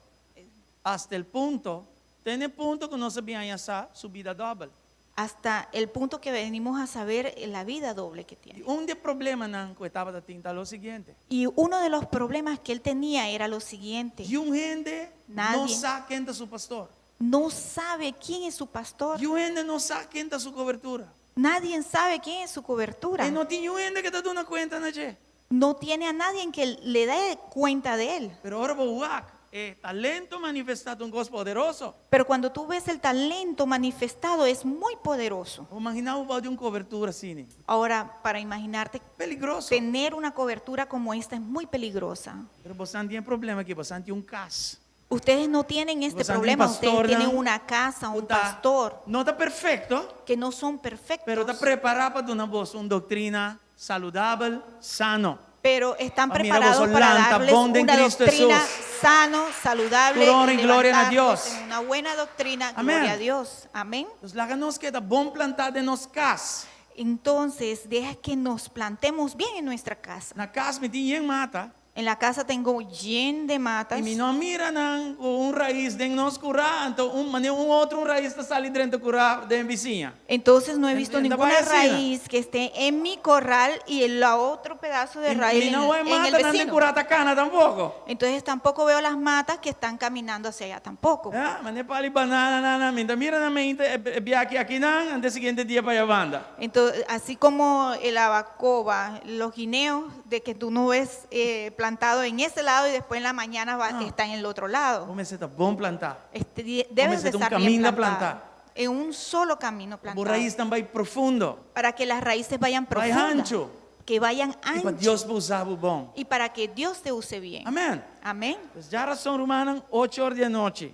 Hasta el punto, tiene punto que no se viene a su vida doble. Hasta el punto que venimos a saber la vida doble que tiene. I un di e problemanan ku e tabatin ta lo siguiente. Y uno de los problemas que él tenía era lo siguiente. Niun hende no Nadie. sa ken ta su pastor. No sabe quién es su pastor. Niun hende no sa ken ta su kobertura. Nadie sabe quién es su cobertura. E no tin niun hende ku ta duna kuenta na dje. No tiene a nadie que le dé cuenta de él. Pero ora bo wak, e talento manifestá ta un kos poderoso. Pero cuando tú ves el talento manifestado es muy poderoso. Bo imaginá bo bou di un kobertura asina. Ahora, para imaginarte Peligroso. tener una cobertura como esta es muy peligrosa. Pero bo no tin e problema aki, bo tin un kas. Ustedes no tienen este Bo tin problema, ustedes pastor, tienen no? una casa, un Ta- pastor, No ta perfekto, que no son perfectos, pero ta prepará pa duna boso un doktrina. Saludabel, sano. Pero están Pa mira preparados boso para lanta darles bon den una Cristo doctrina Jesús. sano, saludable, Tur honra y y gloria na levantarlos Dios. en una buena doctrina. Amén. Gloria a Dios. Amén. Dus laga nos keda bon plantá den nos kas. Entonces, deja que nos plantemos bien en nuestra casa. Na kas mi tin yen mata. En la casa tengo lleno de matas. I mi no a mira nan ku un rais den nos kurá, anto un manera un otro un rais ta sali drenta kurá den bisiña. Entonces no he visto En- en ninguna vaya asina. raíz que esté en mi corral y el otro pedazo de I raíz mi en, no wak en el mata nan den vecino. kurá ta kana tampoko. Entonces tampoco veo las matas que están caminando hacia allá tampoco. Ja, manera pal'i banana nan nan, mi n' ta mira nan mainta e biaha aki nan, anto e siguiente dia pa ayabanda. Entonces, así como el abacoba, los guineos, de que tú no ves eh, plantado en ese lado y después en la mañana va, Ah. está en el otro lado. Bo mester ta bon plantá. Este, di- debes de Bo mester ta un estar bien kaminda plantado. plantá. En un solo camino Bo plantado. raisnan bai profundo. Para que las raíces vayan Bai profundas. hanchu. Que vayan I pa ancho. Dios por usa bo bon. Y para que Dios te use bien. Amèn. Amén. Pues djarason rumannan, ocho or di anochi.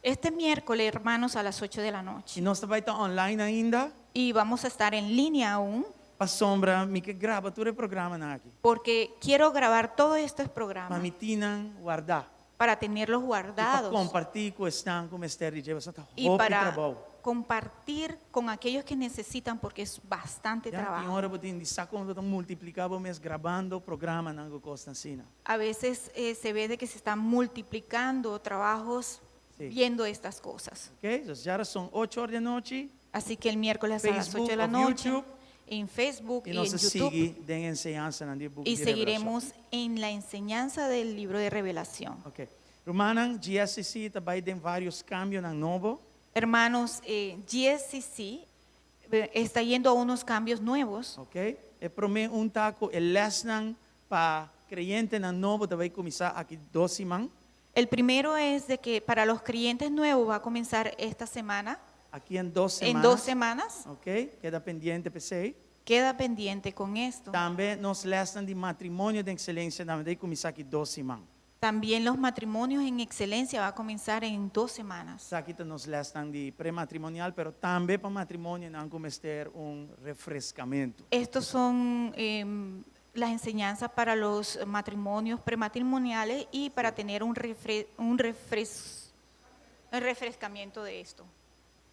Este miércoles, hermanos, a las 8 de la noche. I nos ta bai ta online ainda. Y vamos a estar en línea aún. Pasobra mi ke graba tur e programanan aki. Porque quiero grabar todos estos programas. Pa mi tin nan wardá. Para tenerlos I pa guardados. kompartí ku esnan ku mester di dje. Pasobra ta Y hopi para trabou. compartir con aquellos que necesitan porque es bastante Ya, tin trabajo. ora bo tin di sa kon bo ta multipliká bo mes grabando programanan ku kosnan asina. A veces eh, se ve de que se están multiplicando trabajos Sí. viendo estas cosas. Ok? Dus djarason ocho or di anochi. Así que el miércoles a las Facebook 8 de la of noche YouTube. en Facebook I y nos en YouTube sigui den enseñansanan di buki y di Revelashon. seguiremos en la enseñanza del libro de Revelación. Ok. Rumannan, GSCC ta bai den varios kambionan nobo. Hermanos, eh, GSCC eh, está yendo a unos cambios nuevos. Ok. E promé un ta ku e lèsnan pa kreyentenan nobo ta bai kuminsá aki dos siman. El primero es de que para los creyentes nuevos va a comenzar esta semana, Aki en dos en semanas. dos semanas. Ok. Keda pendiente p'esei. Queda pendiente con esto. Tambe nos lèsnan di matrimonio den ekselensia tambe ta bai kuminsá aki dos siman. También los matrimonios en excelencia va a comenzar en dos semanas. Esaki ta nos lèsnan di prematrimonial, pero tambe pa matrimonionan ku mester un refreskamentu. Estos son em, las enseñanzas para los matrimonios prematrimoniales y para tener un, refre- un, refres- un refrescamiento de esto.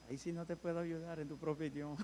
Ahí sí no te puedo ayudar en tu propio idioma.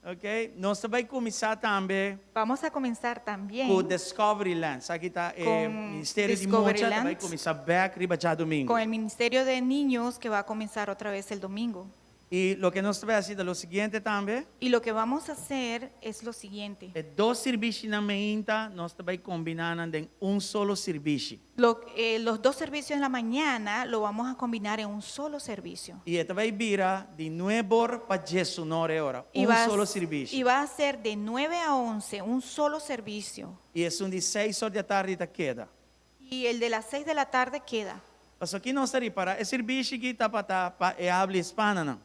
ok, nos ta bai kuminsá tambe Vamos a comenzar también ku Discovery Land. Aki ta e Con Ministerio di Discovery Mucha, ta bai Land. kuminsá bèk riba djadumingu. con el Ministerio de Niños que va a comenzar otra vez el domingo. I loke nos ta bai hasi ta lo siguiente tambe. Y lo que vamos a hacer es lo siguiente. E dos servishinan mainta, nos ta bai kombiná nan den un solo servishi. Lo- eh, los dos servicios en la mañana lo vamos a combinar en un solo servicio. I e ta bai bira di nueb'or pa diesun'or e ora. Y Un va a- solo servishi. Y va a ser de 9 a 11 un solo servicio. I esun di seis or di atardi ta keda. Y el de las 6 de la tarde queda. Paso ki nos ta ripará, e servishi aki tabata pa e habla hispana nan.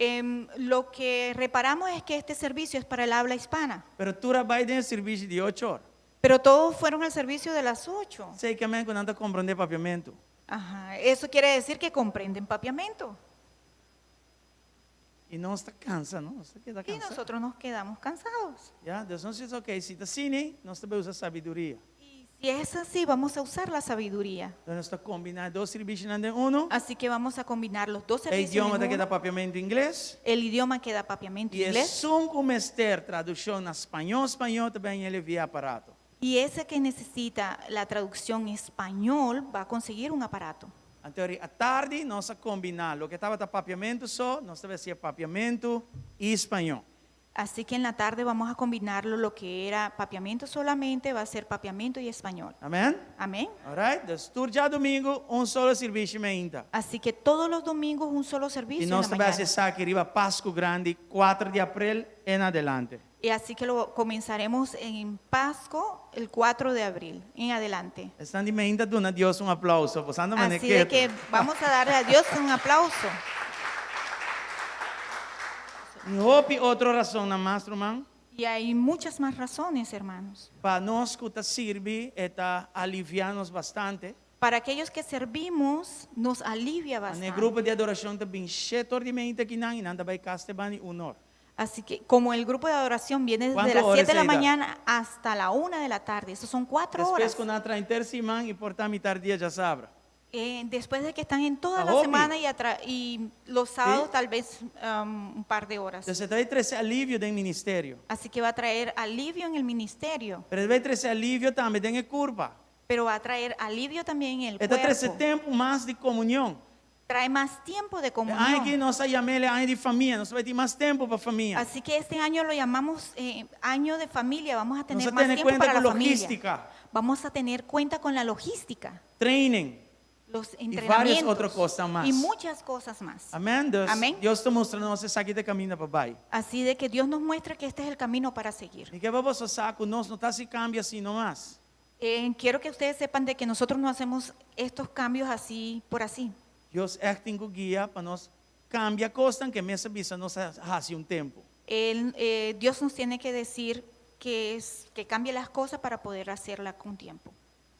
Em, lo que reparamos es que este servicio es para el habla hispana, Pero tur a bai den e servishi di ocho or. pero todos fueron al servicio de las 8. Esei ke men ku nan ta komprondé papiamentu. Ajá, Eso quiere decir que comprenden papiamento. I nos ta kansa, no? Nos ta keda Y kansa. nosotros nos quedamos cansados. Ya, dus nos bisa, ok, si ta asina, nos ta bai usa sabiduria. Y si es así, vamos a usar la sabiduría. Entonces nos ta kombiná dos servishinan den uno. Así que vamos a combinar los dos E servicios. idioma en ta keda uno. papiamentu ingles. El idioma queda papiamento I inglés. esun ku mester tradukshon na spañó, spañó ta bai hañ'é via aparato. Y ese que necesita la traducción en español va a conseguir un aparato. Anto atardi nos a kombiná loke tabata papiamentu so, nos ta bai hasié papiamentu i spañó. Así que en la tarde vamos a combinarlo lo que era papiamento solamente, va a ser papiamento y español. Amèn? Amén. Alright? Dus tur djadumingu un solo servishi mainta. Así que todos los domingos un solo servicio. I en la nos ta bai mañana. hasi esaki riba Pasku Grandi, kuater di aprel en adelante. Y así que lo comenzaremos en Pasco el 4 de abril en adelante. Esnan di mainta duna Dios un aplauso. Pues anda Así de que vamos a darle a Dios un aplauso. I hopi otro rasonnan mas, ruman. Y hay muchas más razones, hermanos. Pa nos ku ta sirbi, e ta aliviá nos bastante. Para aquellos que servimos, nos alivia Ane bastante. grupo di adorashon ta bin shetor di mainta akinan i nan ta bai kas te bani unor. Así que como el grupo de adoración viene desde ¿Cuánto las horas 7 de la ahí da? mañana hasta la 1 de la tarde, eso son 4 Despues horas. ku nan a traha henter siman i por ta mitar dia djasabra. Eh, después de que están en toda A la hopi. semana y, y los sábados Sí. tal vez un par de horas. Entonces, e ta bai trese alivio den ministerio. Así que va a traer alivio en el ministerio, Pero e ta bai trese alivio tambe den e kurpa. pero va a traer alivio también en el E ta trese cuerpo. tempu mas di komunion. Trae más tiempo de E aña aki comunión. nos a yam'é aña di famia, nos ta bai tin mas tempu pa famia. Así que este año lo llamamos año de familia, vamos a Nos tener a más tene tiempo kuenta para ku la familia. logístika, Vamos a tener cuenta con la logística, training. los varios entrenamientos otro kosnan mas. y muchas cosas más. Amèn? Dus, Amèn. Dios ta mustra nos esaki ta e kaminda pa bai. Así de que Dios nos muestra que este es el camino para seguir. Mi ke pa boso sa ku nos no ta hasi kambio asina nomas. Eh, quiero que ustedes sepan de que nosotros no hacemos estos cambios así por así. Dios ègt tin ku guia pa nos kambia kosnan ku e mes a bisa nos a hasi un tempu. Él, eh, Dios nos tiene que decir que, es, que cambie las cosas para poder hacerla con tiempo.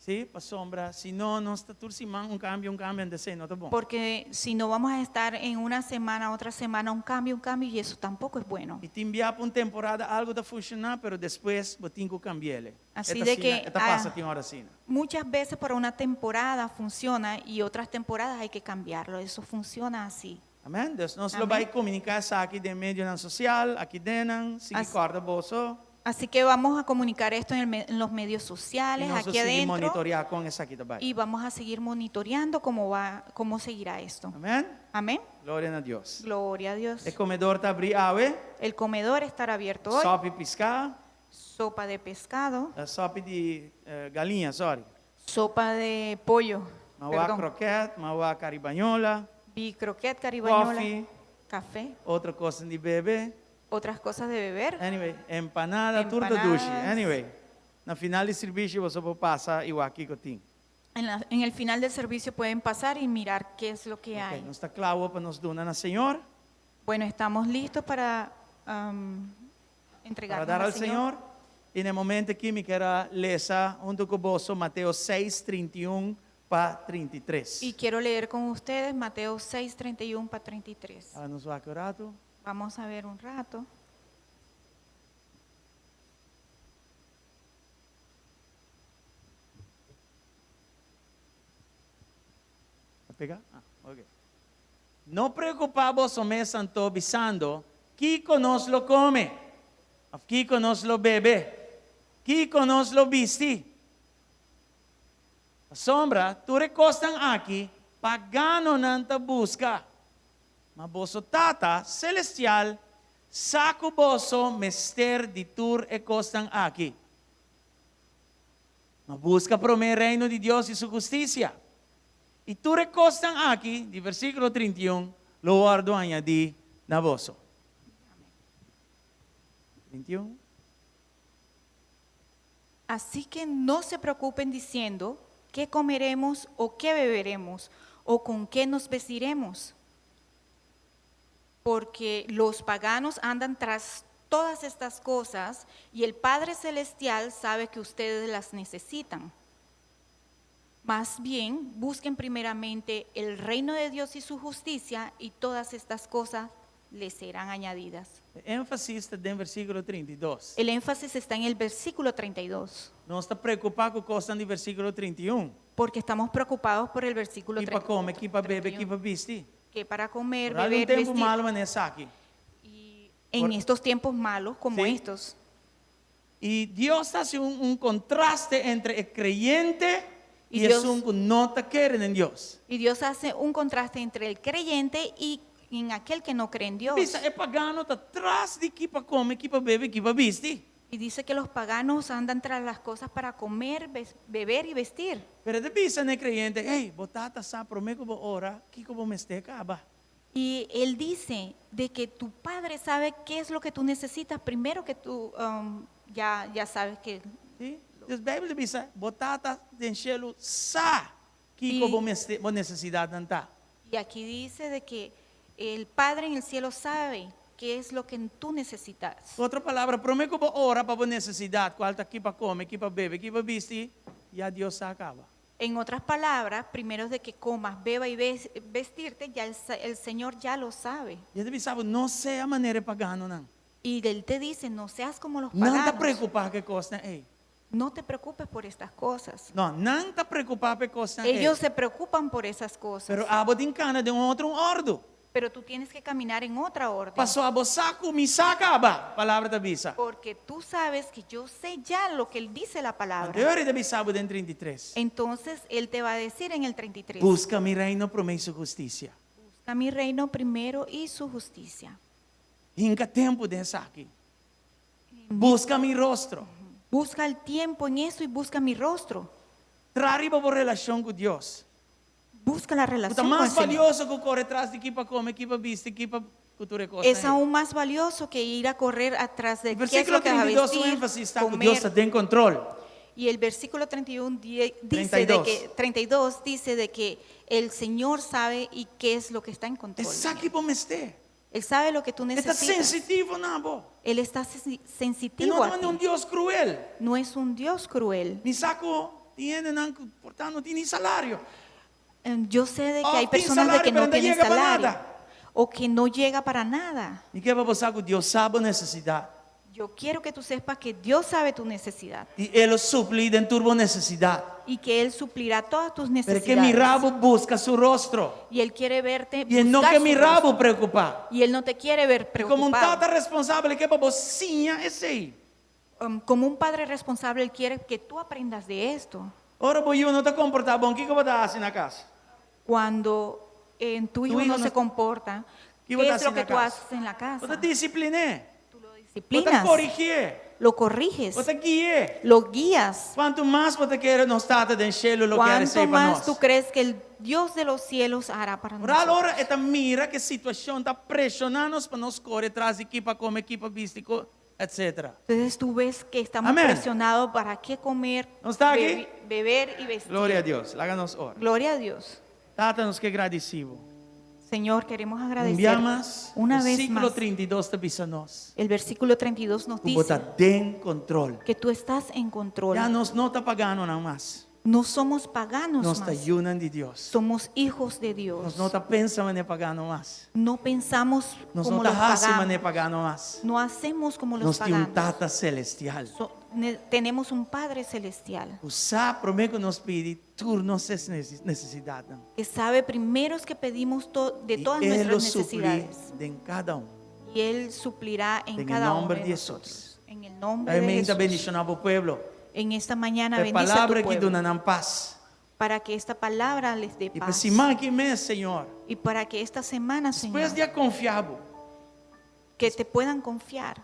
Sí, pasobra si no nos ta tur siman un kambio, un kambio, anto esei no ta bon. Porque si no vamos a estar en una semana, otra semana, un cambio, un cambio, y eso tampoco es bueno. I tin bia pa un temporada algu ta funshoná, pero despues bo tin ku kambi'é. Así E ta de asina, que, e ta pasa ah, tin ora asina. Muchas veces por una temporada funciona y otras temporadas hay que cambiarlo. Eso funciona así. Amèn? Dus nos lo Amèn. bai komuniká esaki den medionan sosial, aki dennan, sigui As- kòrda boso. Así que vamos a comunicar esto en, el me- en los medios I sociales, nos lo aquí sigui adentro, monitoriá kon esaki ta bai. y vamos a seguir monitoreando cómo va, cómo seguirá esto. Amèn? Amén. Gloria na Dios. Gloria a Dios. E komedor ta abrí awe, El comedor estará abierto hoy. sòpi piská, Sopa de pescado, eh, sòpi di eh, galiña, sorry. sopa de pollo, M'a wak perdón. kroket, m'a wak karibañola, Vi croquet, caribañola, coffee, café, otro kos di bebe. otras cosas de beber. Anyway, empanada, tur ta dushi. Empanadas. Anyway, na final di servisio boso por pasa i wak kiko tin. En, la- en el final del servicio pueden pasar y mirar qué es lo que Ok, hay. nos ta kla pa nos duna na Señor, Bueno, estamos listos para para entregarnos dar al al Señor. Señor. I na e momento aki mi ke lesa huntu ku boso Mateo 6, 31 pa 33. Y quiero leer con ustedes Mateo 6, 31 para 33. Ah, nos wak un ratu. Vamos a ver un rato. A pega? Ah, ok. No preokupá boso mes anto bisando, kiko nos lo kome, òf kiko nos lo bebe, kiko nos lo bisti. Pasobra, tur e kosnan aki, paganonan ta buska. Ma boso Tata selestial sa ku boso mester di tur e kosnan aki. Ma buska promé e reino di Dios i su hustisia. I tur e kosnan aki, di versíkulo 31, lo wòrdu añadí na boso. 31. Así que no se preocupen diciendo qué comeremos o qué beberemos o con qué nos vestiremos, porque los paganos andan tras todas estas cosas y el Padre Celestial sabe que ustedes las necesitan. Más bien, busquen primeramente el reino de Dios y su justicia y todas estas cosas les serán añadidas. E énfasis ta den versíkulo 32. El énfasis está en el versículo 32. Nos ta preokupá ku kosnan di versíkulo 31. Porque estamos preocupados por el versículo Ki pa kome, ki pa bebe, 31, ki pa bisti. Que para comer, Por algun beber, tempu vestir. malu manera esaki. Y en Por- estos tiempos malos como Sí. estos. I Dios ta hasi un, un kontraste entre e kreyente I i Dios- esun ku no ta kere den Dios. Y Dios hace un contraste entre el creyente y en aquel que no cree en Dios. Bisa e pagano ta tras di ki pa kome, ki pa bebe, ki pa bisti. Y dice que los paganos andan tras las cosas para comer, beber y vestir. Pero e ta bisa na e kreyente, hey, bo tata sa promé ku bo ora, kiko bo mester kaba. Y él dice de que tu padre sabe qué es lo que tú necesitas primero que tú ya, ya sabes que Si? Dus Beibel ta bisa, bo tata den shelu sa kiko I- bo mester, bo nesesidatnan ta. Y aquí dice de que el Padre en el cielo sabe qué es lo que tú necesitas. Ku otro palabra, promé ku bo ora pa bo nesesidat, kual ta ki pa kome, ki pa bebe, ki pa bisti, ya Dios sa kaba. En otras palabras, primero de que comas, beba y vestirte, ya el, el Señor ya lo sabe. I e ta bisa bo, no sea manera e paganonan. Y Él te dice, no seas como los Nan ta paganos. preokupá ku e kosnan ei. No te preocupes por estas cosas. No, nan ta preokupá pa e kosnan ei. Ellos se preocupan por esas cosas. Pero abo tin kana den un otro òrdu. Pero tú tienes que caminar en otra orden. Paso abo sa ku mi sa kaba, palabra ta bisa. Porque tú sabes que yo sé ya lo que él dice la palabra. Anto e ta bisa bo den 33. Entonces él te va a decir en el 33. Buska mi reino promé i su hustisia. Busca mi reino primero y su justicia. Hinka tempu den esaki. Buska mi rostro. Busca el tiempo en eso y busca mi rostro. Traha riba bo relashon ku Dios. Busca la Ku ta relación con el mas Señor. valioso ku kore tras di ki pa kome, ki pa bisti, ki pa ku tur e kosnan Es ei. aún más valioso que ir a correr atrás de qué es Versíkulo lo que vas a 32 su vestir, énfasis ta ku comer. Dios ta den kontrol. Y el versículo 31 dice de 32. que 32 dice de que el Señor sabe y qué es lo que está en control. E sa ki bo mester. Él sabe lo que tú E ta necesitas. sensitivo na bo. Él está E sensitivo no a ta ti. un Dios kruel. No es un Dios cruel. Mi sa ku tin hendenan ku por ta no tin ni salario. Yo sé de que Oh, hay tin personas de salario, que pero no no tienen llega pa salario nada. o que no llega para nada. Mi ke pa bo sa ku Dios sa bo nesesidat. Yo quiero que tú sepas que Dios sabe tu necesidad I E lo supli den tur bo nesesidat. y que Él suplirá todas tus Pero e ke necesidades. mira bo buska su rostro. Y Él quiere verte I e no buscar ke su mira bo rostro. preokupá. Y Él no te quiere ver I komo un preocupado. tata responsabel, e ke pa bo siña esei. Como un padre responsable, Él quiere que tú aprendas de esto. Ora bo yu no ta komportá bon, kiko bo ta hasi na kas? Cuando tu hijo hijo no no- se comporta, ¿Qué vos ¿qué es haces lo en que la tú casa? haces en la Bo ta casa? disiplin'é. Tú lo Bo ta disciplinas, korigié. lo corriges, Bo ta gui'é. lo guías. Kuantu mas bo ta kere nos Tata den shelu lo kier ¿Cuánto esei pa más nos? tú crees que el Dios de los cielos hará para Oral nosotros? ora e ta mira ku e situashon ta preshoná nos pa nos kore tras di ki pa kome, ki pa bisti, etc. Entonces tú ves que estamos Amén. presionados para qué comer, ¿No está aquí? beber y vestir. Gloria a Dios. Laga nos ora. Gloria a Dios. Tata, nos ke gradisí bo. Señor, queremos agradecer Un bia mas, una vez versíkulo más. 32 ta bisa nos. El versículo 32 nos Ku bo ta dice den kontrol. que tú estás en control. Ya nos no ta paganonan mas. No somos paganos Nos ta más. yunan di Dios. Somos hijos de Dios. Nos no ta pensa manera pagano mas. No pensamos Nos como no ta los hasi paganos. manera pagano mas. No hacemos como los Nos tin un paganos. Tata celestial. Tenemos un Padre celestial Ku sa promé ku nos pidi tur nos nesesidatnan. que sabe primero que pedimos de I todas E lo nuestras supli necesidades. den kada un. Y Él suplirá en En el cada uno nombre de de nosotros. Jesús. En el nombre de Amén. Jesús. Bendishoná bo pueblo. En esta mañana E bendice a tu palabra aki pueblo duna nan pas. para que esta palabra les dé I pa paz. siman aki mes, Señor. Y para que esta semana, Señor, Despues di a konfia bo. que te puedan confiar.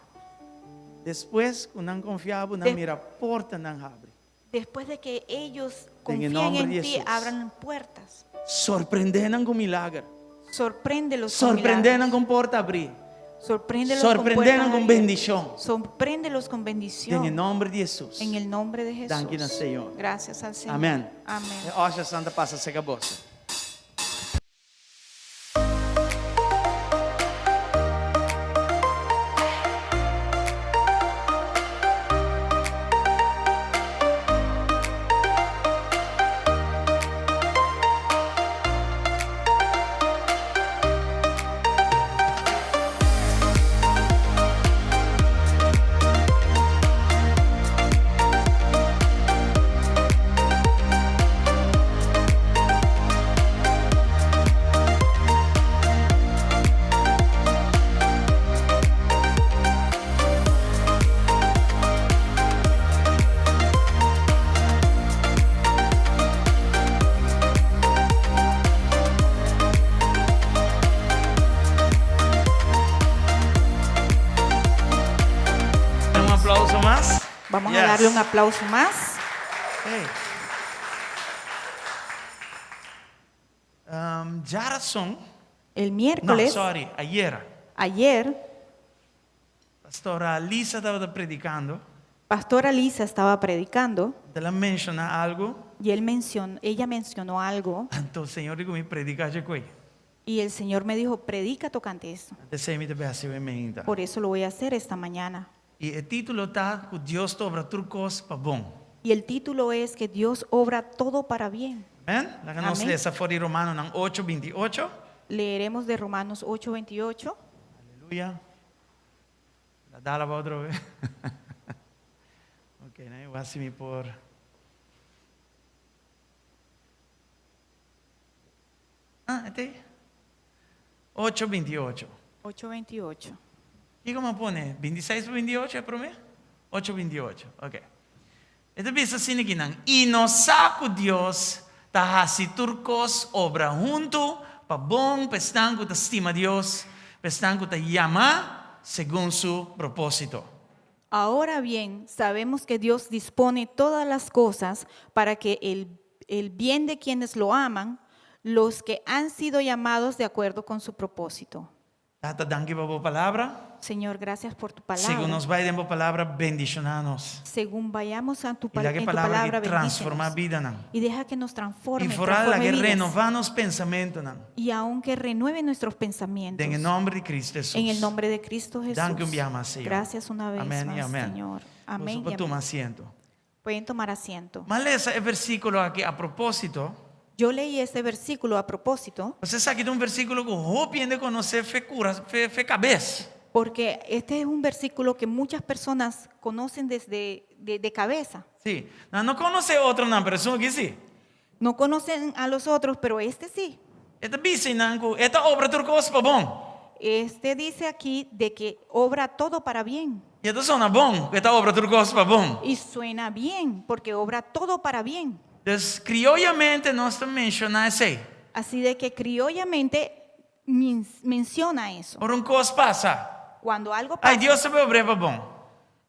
Despues ku nan konfia bo, nan mira portanan habri. Después de que ellos En el confíen nombre en de ti, Jesús. abran puertas. Sorprendé nan ku milager. Sorpréndelos con Sorprendé nan milagros. ku porta habrí. Sorpréndelos con Sorprendé puertas nan ku abiertas. bendishon. Sorpréndelos con bendición. Den e nòmber di Hesus. En el nombre de Jesús. Danki na Señor. Gracias al Señor. Amèn. Amén. E Osha Santa pasa serka boso. Un aplauso mas. Vamos a Yes. darle un aplauso más. Hey. Um, djarason. El No, miércoles, sorry, ayera. ayer, Pastora Lisa tabata predikando. Pastora Lisa estaba predicando El a menshoná algu. y él mencionó, ella mencionó algo Anto Señor di ku mi prediká dje koi. y el Señor me dijo, predica tocante eso. P'esei mi ta bai hasi awe mainta. Por eso lo voy a hacer esta mañana. I e título ta ku Dios ta obra tur kos pa bon. Y el título es que Dios obra todo para bien. Amèn? Laga nos Amèn. lesa for di Romanonan 8, 28. Leeremos de Romanos 8, 28. Aleluya. Ta dal abou atrobe. Ok, nan e wak si mi por. Ah, e te? Ocho 28. 8:28. Kiko mi a pone? 26 pa 28 e promé? Ocho 28, ok. E ta bisa asina ki nan, I nos sa ku Dios ta hasi tur kos obra huntu pa bon pa esnan ku ta stima Dios, pa esnan ku ta yamá segun su propósito. Ahora bien, sabemos que Dios dispone todas las cosas para que el el bien de quienes lo aman, los que han sido llamados de acuerdo con su propósito. Tata, danki pa bo palabra. Señor, gracias por tu palabra. Segun nos bai den bo palabra, bendishoná nos. Según vayamos a tu, I laga en e tu palabra palabra, aki transformá bendícenos. bidanan. Y deja que nos transforme, I foral transforme laga e vidas. renová nos pensamentunan. Y aunque renueve nuestros pensamientos. Den e nòmber di Cristo Hesus. En el nombre de Cristo Jesús. Danki un bia mas, Señor. Gracias una vez Amén y más, amén. Señor. Amén. Boso por y amén. tuma asiento. Pueden tomar asiento. M'a lesa e versíkulo aki a propósito. Yo leí este versículo a propósito Pasobra esaki ta un versíkulo ku hopi hende konosé fe kura, fe, fe kabes. porque este es un versículo que muchas personas conocen desde de, de cabeza. Sí. Nan no konosé otronan, pero esun aki sí. No conocen a los otros, pero este sí. E ta bisa nan ku e ta obra tur kos pa bon. Este dice aquí de que obra todo para bien. I e ta sona bon ku e ta obra tur kos pa bon. Y suena bien porque obra todo para bien. Dus krioyamente nos ta menshoná esei. Así de que criollamente menciona eso. Ora un kos pasa, Cuando algo pasa, ay Dios ta bai obr'é pa bon.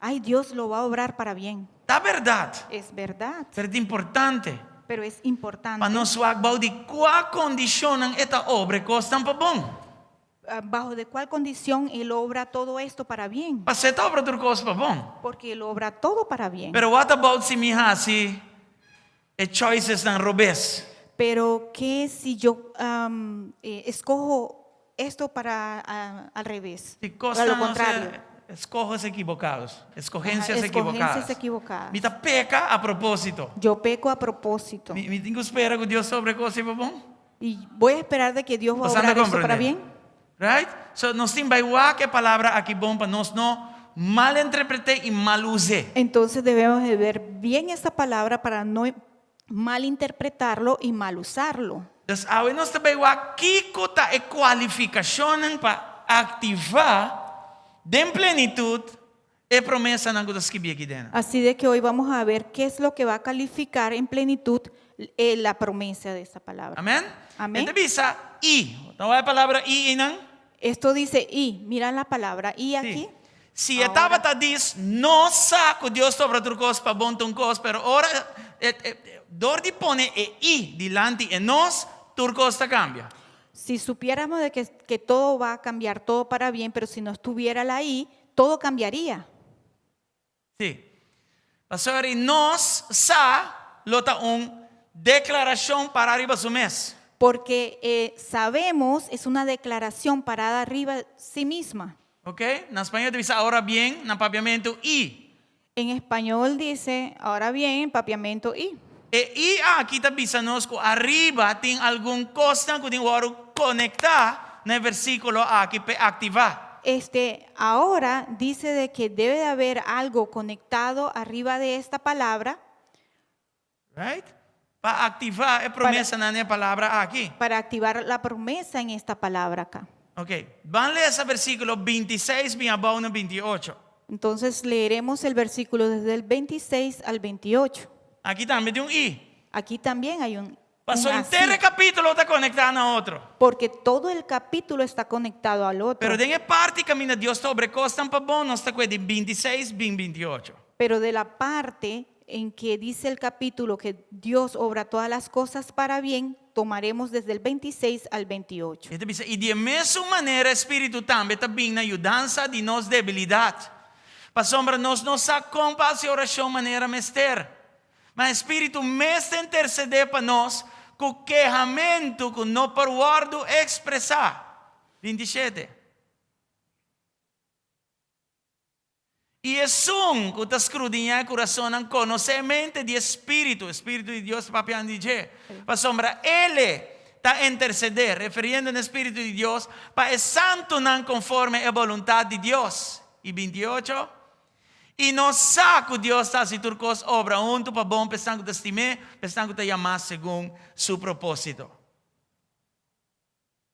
ay Dios lo va a obrar para bien. Ta bèrdat. Es verdad, Pero ta importante pero es importante. pa nos wak bou di kua kondishonnan e ta obra e kosnan pa bon. Ah, bajo de cuál condición él obra todo esto para bien. Pasé ta obra tur kos pa bon. Porque él obra todo para bien. Pero what about si mi hasi e choicesnan robes? Pero qué si yo am, eh, escojo esto para ah, al revés? Si Para lo kosnan contrario. escohos equivocados, escogencias Ajá, equivocadas. escogencias equivocadas. Mi ta peka a propósito. Yo peco a propósito. Mi, mi tin ku spera ku Dios ta obra e kos ei pa bon. Y voy a esperar de que Dios va a Bo sa obrar ta esto para komprendé? bien. Right? So nos tin bai wak e palabra aki bon pa nos no malinterpret'é i mal us'é. Entonces debemos de ver bien esta palabra para no malinterpretarlo y mal usarlo. Dus awe nos ta bai wak kiko ta e kualifikashonnan pa aktivá den plenitut e promesanan ku ta skibí aki dena. Así de que hoy vamos a ver qué es lo que va a calificar en plenitud eh, la promesa de esta palabra. Amén? Amén. E ta bisa i. Ta wak e palabra i einan? Esto dice y, mira la palabra y aquí. Sí. Si e tabata dis, nos sa ku Dios ta obra tur kos pa bon ta un kos, pero ora e, e, dor di pone e i dilanti e nos, tur kos ta kambia. Si supiéramos de que, que todo va a cambiar, todo para bien, pero si no estuviera la I, todo cambiaría. Sí. Pasobra i nos sa lo ta un deklarashon pará riba su mes. Porque eh, sabemos es una declaración parada arriba sí misma. Ok? Na spañó ta bisa ahora bien, na papiamentu i. En español dice, ahora bien, papiamento y. E i aki ta bisa nos ku ariba tin algun kosnan ku tin wòrdu konektá na e versíkulo aki p'e aktivá. Este, ahora dice de que debe de haber algo conectado arriba de esta palabra Right? Pa aktivá e promesanan den e palabra aki. para activar la promesa en esta palabra acá. Ok, ban lesa versíkulo 26 bin abou na 28. Entonces leeremos el versículo desde el 26 al 28. Aki tambe tin un i. Aquí también hay un, un Paso así, henter e kapítulo ta konektá na otro. porque todo el capítulo está conectado al otro. Pero den e parti kaminda Dios ta obra kosnan pa bon, nos ta kue di 26 bin 28. Pero de la parte en que dice el capítulo que Dios obra todas las cosas para bien, tomaremos desde el 26 al 28. E ta bisa, I di e mesun manera e Spiritu tambe ta bin na yudansa di nos debilidat. Pasobra nos no sa kon pa hasi orashon manera mester. Ma e Spiritu mes ta intersedé pa nos ku kehamentu ku no por wòrdu ekspresá. 27. I esun ku ta skrudiñá e kurasonnan konosé e mente di e Spiritu, e Spiritu di Dios ta papiando di dje, pasobra El ta intersedé, refiriendo na e Spiritu di Dios, pa e santunan konforme e boluntat di Dios. I 28, I nos sa ku Dios ta hasi tur kos obra huntu pa bon pa esnan ku ta stim'é, pa esnan ku ta yamá segun su propósito.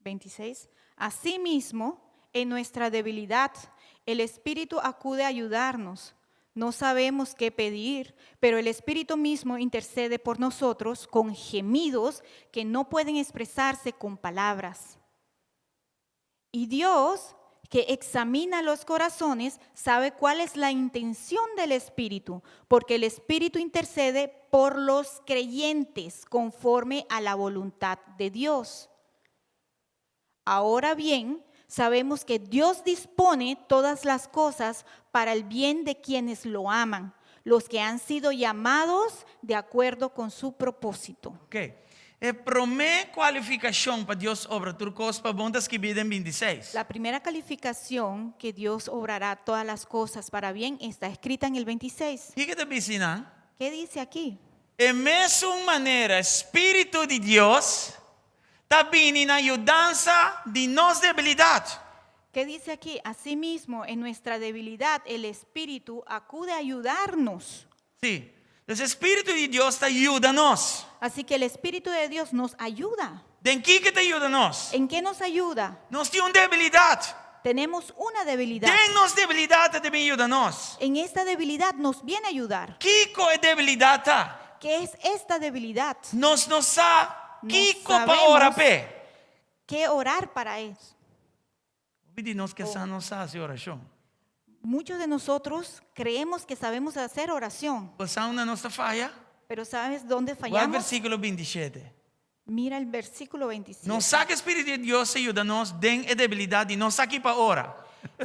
26, Asimismo, en nuestra debilidad, el Espíritu acude a ayudarnos. No sabemos qué pedir, pero el Espíritu mismo intercede por nosotros con gemidos que no pueden expresarse con palabras. Y Dios, que examina los corazones, sabe cuál es la intención del Espíritu, porque el Espíritu intercede por los creyentes conforme a la voluntad de Dios. Ahora bien, sabemos que Dios dispone todas las cosas para el bien de quienes lo aman, los que han sido llamados de acuerdo con su propósito. Ok. E promé kualifikashon pa Dios obra tur kos pa bon ta skibí den 26. La primera calificación que Dios obrará todas las cosas para bien está escrita en el 26. Kiko e ta bisa einan? ¿Qué dice aquí? E mesun manera, Spiritu di Dios ta bini na yudansa di nos debilidat. ¿Qué dice aquí? Asimismo, en nuestra debilidad, el Espíritu acude a ayudarnos. Sí. Entonces, Spiritu di Dios ta yuda nos. Así que el Espíritu de Dios nos ayuda. Den kiko e ta yuda nos? ¿En qué nos ayuda? Nos tin un debilidat. Tenemos una debilidad. Den nos debilidat e ta bin yuda nos. En esta debilidad nos viene a ayudar. Kiko e debilidat ta? ¿Qué es esta debilidad? Nos no sa No kiko pa sabemos. ora p'e. ¿Qué orar para eso? Hopi di nos ke sa nos sa hasi orashon. Muchos de nosotros creemos que sabemos hacer oración, Bo sa unda nos ta faya? pero ¿sabes dónde Wak fallamos? versíkulo 27. Mira el versículo 27. Nos sa ku Spiritu di Dios ta yuda nos den e debilidat i nos sa ki pa ora.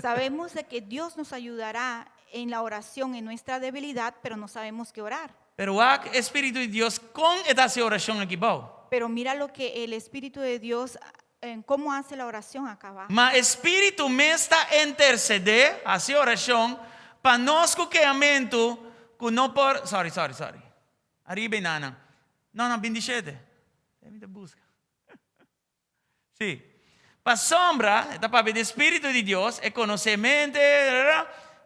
Sabemos de que Dios nos ayudará en la oración, en nuestra debilidad, pero no sabemos qué orar. Pero wak e Spiritu di Dios kon e ta hasi orashon aki bou. Pero mira lo que el Espíritu de Dios, en cómo hace la oración acá abajo. Ma e Spiritu mes ta intercedé, hasi orashon, pa nos ku keamentu ku no por, sorry, sorry, sorry. Ariba e nana. No, no, 27. Mi ta buska. Sí. Pasobra, e ta papia di Spiritu di Dios, e konosé mente,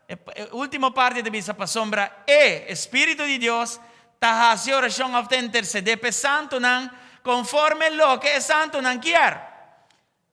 e último parti ta bisa pasobra e Spiritu di Dios ta hasi orashon òf ta intersedé pa e santunan konforme loke e santunan kier.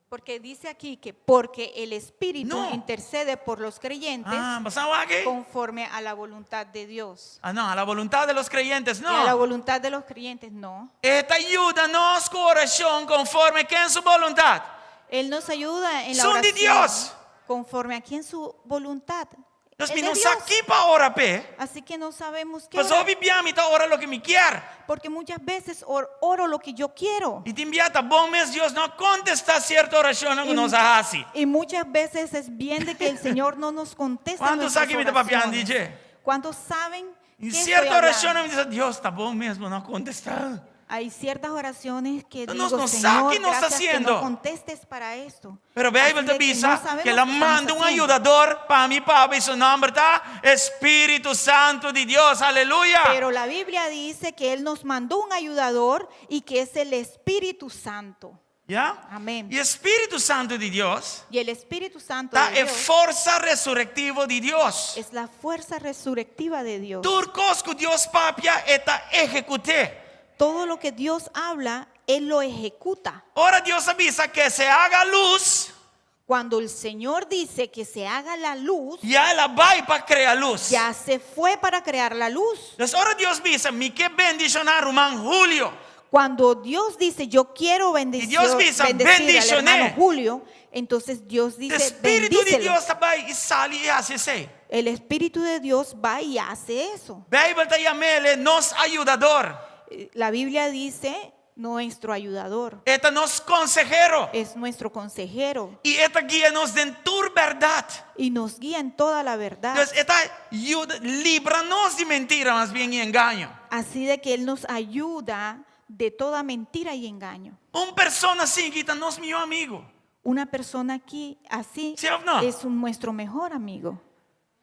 Porque dice aquí que porque el Espíritu No. intercede por los creyentes Ah, bo sa aki? conforme a la voluntad de Dios. Ah, no, a la voluntad de los creyentes, Y a la no. voluntad de los creyentes, no. E ta yuda nos ku orashon konforme ken su boluntat. Él nos ayuda en la Esun di oración Dios. conforme a quien su voluntad. Nos Es mi de no sa Dios. ki pa ora p'e. Así que no sabemos qué Paso orar, hopi bia mi ta ora loke mi kier. porque muchas veces oro lo que yo quiero. I tin bia ta bon mes Dios no a kontestá sierto orashonnan ku nos a hasi. Y muchas veces es bien de que el Señor no nos contesta ¿Cuántos nuestras sa ki mi ta papiando, oraciones. DJ? ¿Cuántos saben I qué estoy sierto orashonnan hablando? mi ta bisa, Dios ta bon mes bo no a kontestá. Hay ciertas oraciones que Nos digo, no sa Señor, ki nos ta gracias que haciendo. no contestes para esto. Pero Bijbel Así ta de que bisa no sabemos que el a qué estamos manda un haciendo. ayudador pa mi pa bo y su nomber ta Espíritu Santo di Dios. Aleluya. Pero la Biblia dice que Él nos mandó un ayudador y que es el Espíritu Santo. Ya? Amén. Y Espíritu Santo di Dios Y el Espíritu Santo ta de e Dios forsa resurectivo di Dios. es la fuerza resurrectiva de Dios. Tur kos ku Dios papia e ta ehekut'é. Todo lo que Dios habla, Él lo ejecuta. Ora Dios a bisa que se haga luz, Cuando el Señor dice que se haga la luz, ya el a bai pa krea luz. ya se fue para crear la luz. Dus ora Dios bisa, mi ke bendishoná ruman Julio. Cuando Dios dice, yo quiero Dios bisa, bendecir al bendicioné. hermano Julio, entonces Dios dice, Spiritu di bendícelo. Dios ta bai i sali i hasi esei. El Espíritu de Dios va y hace eso. Bijbel ta yam'é nos ayudador. La Biblia dice, nuestro ayudador E ta nos konsehero. es nuestro consejero I e ta guia nos den tur bèrdat. y nos guía en toda la verdad. Dus e ta yuda, libra nos di mentira mas bien i engaño. Así de que Él nos ayuda de toda mentira y engaño. Un persona asina aki ta nos mihó amigu. Una persona aquí así ¿Sí o no? es nuestro mejor amigo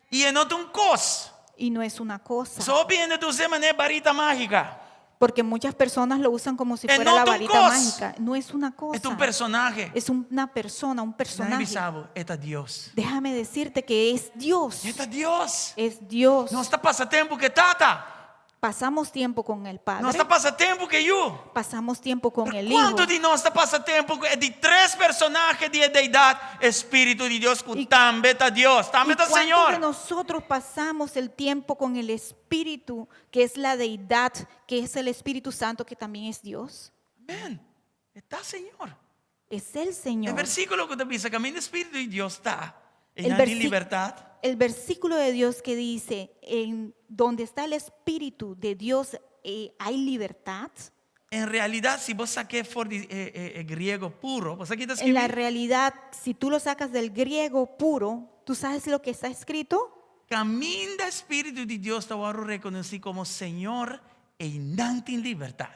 I e no ta un kos. y no es una cosa. So hopi hende ta usa manera barita mágika. Porque muchas personas lo usan como si Eh, fuera no la ta un varita cos. mágica. No es una cosa. E ta un personahe. Es una persona, un Laga mi personaje. bisa bo, e ta Dios. Déjame decirte que es Dios. E ta Dios. Es Dios. Nos ta pasa tempu ku Tata. Pasamos tiempo con el Padre. Nos ta pasa tempu ku Yu. Pasamos tiempo con el Hijo. Kuantu di nos ta pasa tempu ku e di tres personahe di e deidat, e Spiritu di Dios, ku I- tambe ta Dios, tambe ¿Y ta cuántos Señor. de nosotros pasamos el tiempo con el Espíritu, que es la deidad, que es el Espíritu Santo, que también es Dios? Amèn. E ta Señor. Es el E Señor. versíkulo ku ta bisa, kaminda Spiritu di Dios ta, El einan tin versí- libertat. El versículo de Dios que dice, en donde está el Espíritu de Dios, eh, hay libertad. En realidat, si bo sak'é for di e, e, e griego puro, bo sa kiko ta En la skirbí? realidad, si tú lo sacas del griego puro, ¿tú sabes lo que está escrito? Kaminda Spiritu di Dios ta wòrdu rekonosí komo Señor, einan tin libertat.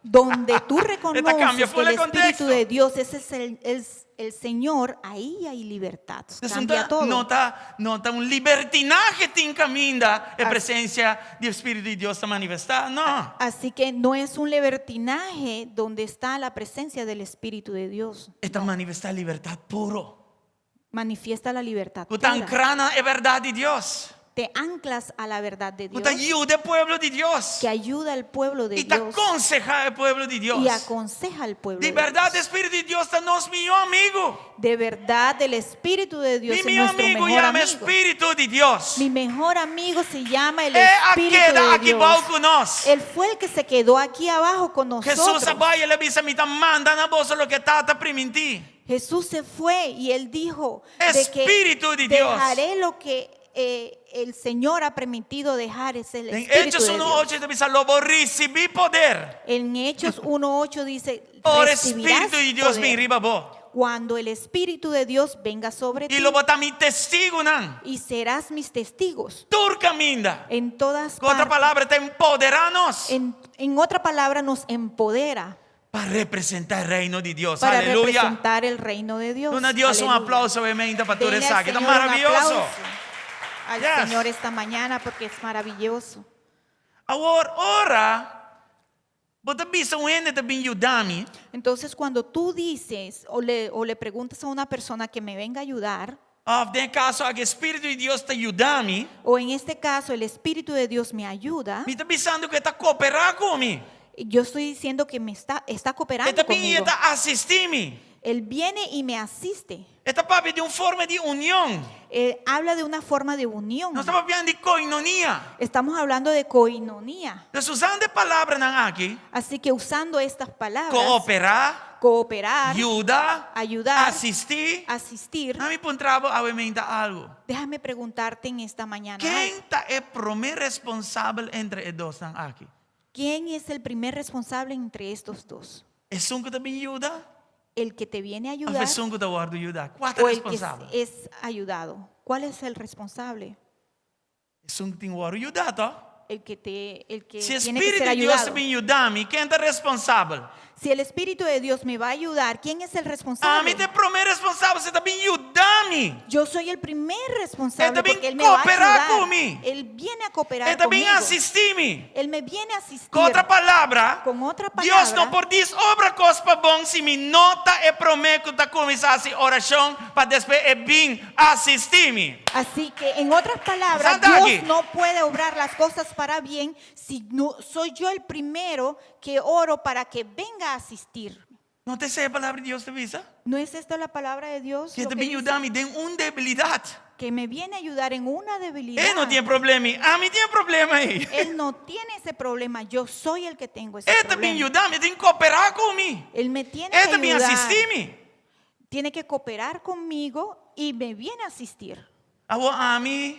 Donde tú Esta reconoces cambia que fuera el de Espíritu contexto. de Dios ese es el, es el Señor, ahí hay libertad. Entonces, Cambia todo. No ta, no ta un libertinahe tin kaminda e As- presensia di Spiritu di Dios ta manifestá. No. Así que no es un libertinaje donde está la presencia del Espíritu de Dios. E ta manifestá libertat puro. Manifiesta la libertad. Ku ta pura. ankrá na e bèrdat di Dios. Te anclas a la verdad de Ku ta Dios. yuda e pueblo di Dios. Que ayuda al pueblo de I ta Dios. konsehá e pueblo di Dios. Y aconseja al pueblo Di de bèrdat, Dios. Spiritu di Dios ta nos mihó amigu. De verdad, el Espíritu de Dios Mi es mihó nuestro amigu mejor yama amigo. Spiritu di Dios. Mi mejor amigo se llama el E a Espíritu keda de aki bou Dios. ku nos. Él fue el que se quedó aquí abajo con Hesus nosotros. a bai, el a bisa, mi ta manda na boso loke Tata a primintí. Jesús se fue y él dijo de que Espíritu de Dios. dejaré lo que eh, el Señor ha permitido dejar, es el En Espíritu Hechos de Dios. 1.8 ta bisa, lo bo risibí poder. En Hechos 1.8 dice, Ora recibirás Spiritu di Dios poder bin riba bo. cuando el Espíritu de Dios venga sobre I ti lo bo ta mi testigunan. y serás mis testigos Tur kaminda. en todas Ku otro partes. palabra, e ta empoderá nos. En, en otra palabra, nos empodera Pa representá e reino di Dios. para Aleluya. representar el reino de Dios. Duna Dios un Aleluya. aplauso, obviamente, pa tur Denle al esaki. Ta Señor un maravioso. aplauso al Yes. Señor esta mañana porque es maravilloso. Awor, ora, bo ta bisa un hende ta bin yuda mi. Entonces, cuando tú dices o le, o le preguntas a una persona que me venga a ayudar, Òf den e kaso aki Spiritu di Dios ta yuda mi. o en este caso el Espíritu de Dios me ayuda, Mi ta bisando ku e ta kooperá ku mi. yo estoy diciendo que me está, está cooperando E ta bin i conmigo. e ta asistí mi. Él viene y me asiste. E ta papia di un forma di union. Eh, habla de una forma de unión. Nos ta papiando di koinonia. Estamos hablando de coinonía. Entonces, usando e palabranan aki, Así que usando estas palabras, kooperá, cooperar, yuda, ayudar, asistí. asistir, Laga mi puntra bo awe mainta algu. déjame preguntarte en esta mañana. Ken ta e promé responsabel entre e dosnan aki? ¿Quién es el primer responsable entre estos dos? Esun ku ta bin yuda? ¿El que te viene a Òf ayudar esun ku ta wòrdu yudá? Kua ta o el que es, responsabel? es ayudado? ¿Cuál es el responsable? Esun ku tin wòrdu yudá, tòg? El que te, el que Si e tiene que Spiritu ser di Dios ayudado. bin yuda mi, ken ta responsabel? Si el Espíritu de Dios me va a ayudar, ¿quién es el responsable? Ami ta e promé responsabel, e ta bin yuda mi. Yo soy el primer responsable E ta bin porque él me va a kooperá ayudar. ku mi. Él viene a cooperar E ta bin conmigo. asistí mi. Él me viene a asistir. Ku otro palabra, Con otra Dios palabra, no por djis obra kos pa bon si mi no ta e promé ku ta kuminsá hasi orashon pa despues e bin asistí mi. Así que en otras palabras, Santa Dios aquí. no puede obrar las cosas para bien si no soy yo el primero que oro para que venga a asistir. No ta esei e palabra di Dios ta bisa? ¿No es esta la palabra de Dios? Ku lo ta que bin dice? yuda mi den un debilidat. Que me viene a ayudar en una debilidad. E no tin e problema ei. Ami tin e problema ei. Él no tiene ese problema, yo soy el que tengo ese E ta bin problema. yuda mi, e tin kooperá ku mi. Él me tiene E que ta bin ayudar. asistí mi. Tiene que cooperar conmigo y me viene a asistir. Awor ami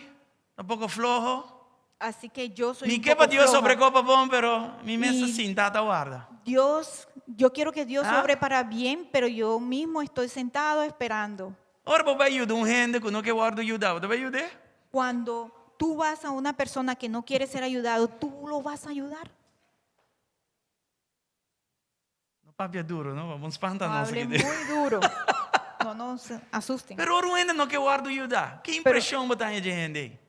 ta un poko floho. Así que yo soy Mi un ke poco pa Dios flojo. obra kos pa bon, pero mi mes ta Y sinta ta warda. Dios, yo quiero que Dios Ah. obre para bien, pero yo mismo estoy sentado esperando. Ora bo bai yuda un hende ku no ke wòrdu yudá, bo ta bai yud'é? Cuando tú vas a una persona que no quiere ser ayudado, tú lo vas a ayudar. No papia duro, no? Bo spanta No nos hablen aki. muy duro. No nos asusten. Pero ora un hende no ke wòrdu yudá, ki impreshon bo ta haña di e hende ei?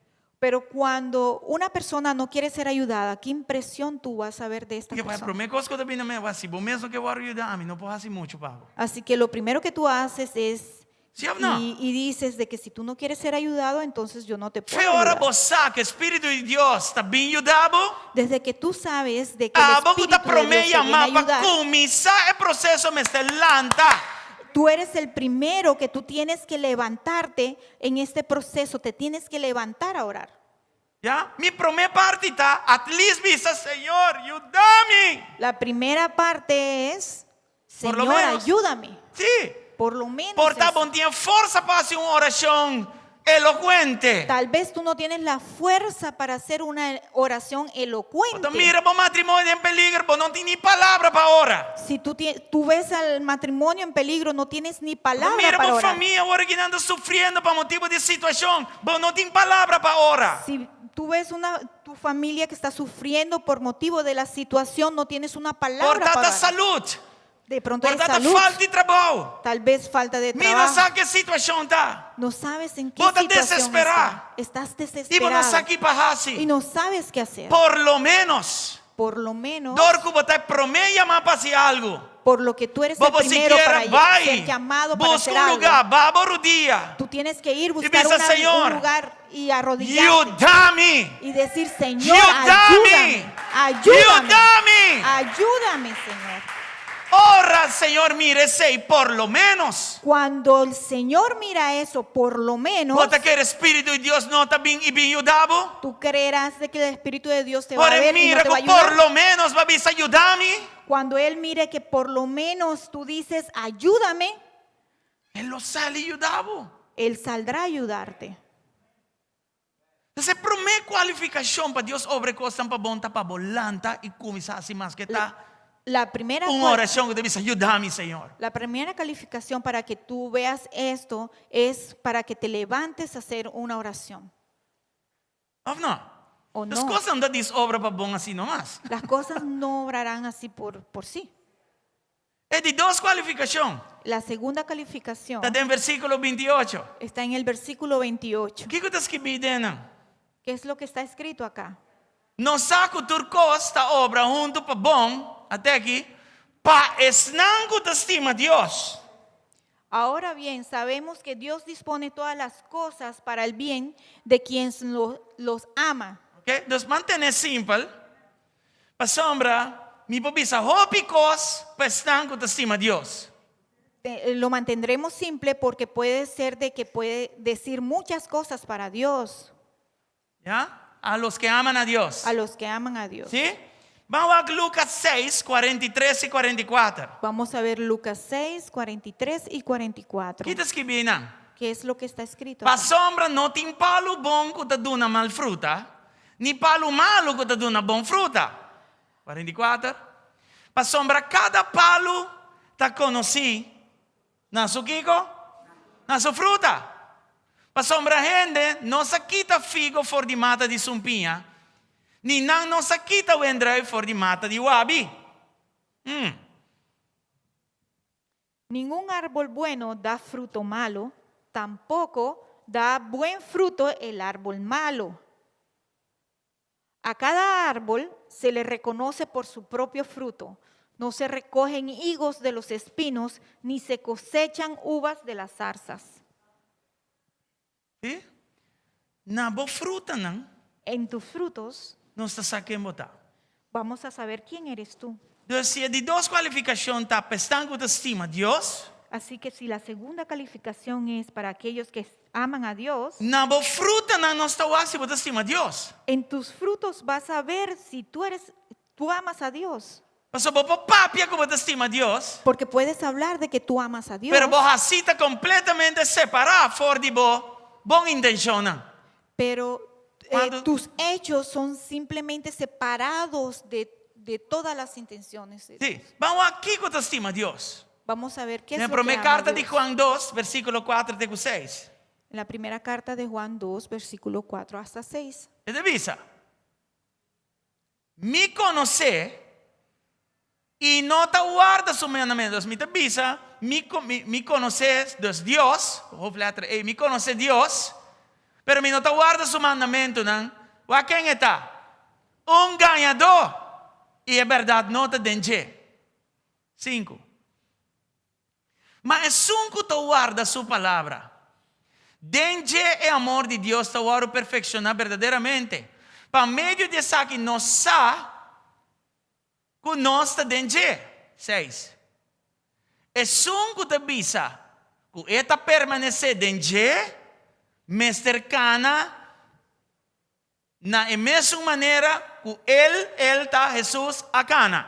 Pero cuando una persona no quiere ser ayudada, ¿qué impresión tú vas a ver de esta Ke persona? promé kos ku ta bini na mi, si bo mes no ke wòrdu yudá, ami no por hasi muchu pa bo. Así que lo primero que tú haces es ¿Sí o no? y dices de que si tú no quieres ser ayudado, entonces yo no te puedo Fe ora ayudar. bo sa ku Spiritu di Dios ta bin yuda bo. Desde que tú sabes de que el Abo ku Espíritu ta de Dios promé te viene a yamá pa ayudar, kuminsá e proseso mester lanta. tú eres el primero que tú tienes que levantarte en este proceso, te tienes que levantar a orar. Ya? Mi promé parti ta at least bisa Señor, yuda mi. La primera parte es, Por lo Señor, menos. ayúdame. Sí. Por lo menos. Por ta eso. bo no tin forsa pa hasi un orashon elokuente. Tal vez tú no tienes la fuerza para hacer una oración elocuente. Bo ta mira bo matrimonio den peliger, bo no tin ni palabra pa ora. Si tú, tú ves al matrimonio en peligro, no tienes ni palabra Mira para bo orar. famia awor ku nan ta sufriendo pa motibu di situashon, bo no tin palabra pa ora. Si tú ves una, tu familia que está sufriendo por motivo de la situación, no tienes una palabra Por para ta orar. salú. De pronto Por es ta salud, falta di trabou. tal vez falta de Mi no trabajo. sa ki situashon ta. No sabes en qué Bo ta situación desesperá. está. Estás I bo no desesperado sa ki pa hasi. y no sabes qué hacer. Por lo menos. Por lo menos, Dor ku bo ta e promé yamá pa hasi algu. por lo que tú eres el Bo primero sikiera para bai. ser llamado para Buska hacer un algo. lugá, baha bo rudia. Tú tienes que ir I buscar bisa, una- Señor, un lugar y arrodillarte Yuda mi. y decir, Señor, Yuda mi. ayúdame, ayúdame, Yuda mi. ayúdame, Señor. Ora Señor mira esei, por lo menos. Cuando el Señor mira eso, por lo menos, Bo ta kere Spiritu di Dios no ta bin i bin yuda bo. tú creerás de que el Espíritu de Dios te va a Ora ver y no mira te va a ku por ayudar. lo menos bo a bisa yuda mi. Cuando Él mire que por lo menos tú dices, ayúdame, E lo sali yuda bo. Él saldrá a ayudarte. Entonces, promé kualifikashon pa Dios obra kosnan pa bon ta pa bo lanta i kuminsá hasi maske ta La primera, un cual- orashon ku ta bisa yuda mi, Señor. la primera calificación para que tú veas esto es para que te levantes a hacer una oración. Òf no? O Las no. kosnan no ta djis obra pa bon asina nomas. Las cosas no obrarán así por sí. E di dos kualifikashon. La segunda calificación Ta den versíkulo 28. está en el versículo 28. Kiko ta skibí einan? ¿Qué es lo que está escrito acá? Nos sa ku tur kos ta obra huntu pa bon, ata aki, pa esnan ku ta stima Dios. Ahora bien, sabemos que Dios dispone todas las cosas para el bien de quienes los ama. Ok? Dus mantené simpel. Pasobra, mi por bisa hopi kos pa esnan ku ta stima Dios. Lo mantendremos simple porque puede ser de que puede decir muchas cosas para Dios, ¿Ya? A los que aman a Dios. a los que aman a Dios. ¿Sí? Ban wak Lucas 6, 43 i 44. Vamos a ver Lucas 6, 43 y 44. Kiko ta skibí einan? ¿Qué es lo que está escrito acá? Pasobra no tin palu bon ku ta duna mal fruta, ni palu malu ku ta duna bon fruta. 44. Pasobra kada palu ta konosí na su kiko? Na su fruta. Pasobra hende no sa kita figo for di mata di sumpiña, ni nan no sa kita wendrùif for di mata di wabi. Ningún árbol bueno da fruto malo, tampoco da buen fruto el árbol malo. A cada árbol se le reconoce por su propio fruto. No se recogen higos de los espinos, ni se cosechan uvas de las zarzas. Sí? Na bo frutanan, En tus frutos nos ta sa ken bo ta. vamos a saber quién eres tú. Dus si e di dos kualifikashon ta pa esnan ku ta stima Dios, Así que si la segunda calificación es para aquellos que aman a Dios, na bo frutanan nos ta wak si bo ta stima Dios. en tus frutos vas a ver si tú eres, tú amas a Dios. Pasobra bo por papia ku bo ta stima Dios, Porque puedes hablar de que tú amas a Dios, pero bo hasí ta kompletamente separá for di bo bon intenshonnan. pero eh, Cuando- tus hechos son simplemente separados de todas las intenciones. de Sí, Dios. ban wak kiko ta stima Dios. Vamos a ver qué es Na lo que promé ama karta di Dios. Juan 2, versíkulo 4 te ku 6. En la primera carta de Juan 2, versículo 4 hasta 6. E ta bisa, Mi konos'é i no ta warda su mandamentu. Dus mi ta bisa, mi, mi, mi konosé, dus Dios, hoofdletter E, mi konosé Dios. Pero mi no ta warda su mandamentunan, wak ken e ta? Un gañadó, i e bèrdat no ta den dje. Sinku. Ma esun ku ta warda su palabra, den dje e amor di Dios ta wòrdu perfekshoná berdaderamente. Pa medio di esaki nos sa ku nos ta den dje. Seis. Esun ku ta bisa ku e ta permanesé den dje, mester kana na e mesun manera ku el, el ta Hesus, a kana.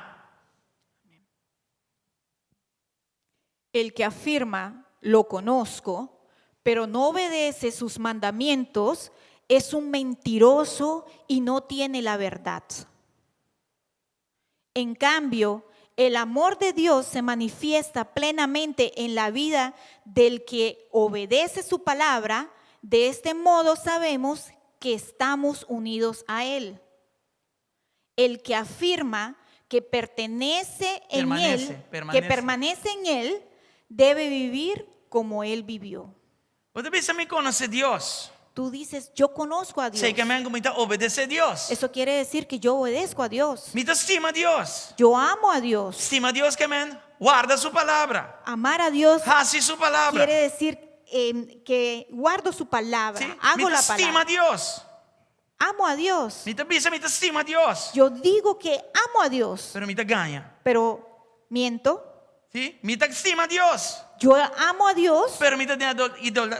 El que afirma, Lo conozco, pero no obedece sus mandamientos, es un mentiroso y no tiene la verdad. En cambio, el amor de Dios se manifiesta plenamente en la vida del que obedece su palabra. De este modo sabemos que estamos unidos a Él. El que afirma que pertenece en Permanece, Él, que permanece. permanece en Él, debe vivir como Él vivió. Bo ta bisa mi konosé Dios. Tú dices, yo conozco a Dios. Esei ke men ku mi ta obedesé Dios. Eso quiere decir que yo obedezco a Dios. Mi ta stima Dios. Yo amo a Dios. Stima Dios ke men warda su palabra. Amar a Dios Hasi su palabra. quiere decir eh, que guardo su palabra, Sí? hago Mi ta la stima palabra. Dios. Amo a Dios. Mi ta bisa mi ta stima Dios. Yo digo que amo a Dios, Pero mi ta gaña. pero miento. Sí? Mi ta stima Dios. Yo amo a Dios, Pero mi ta den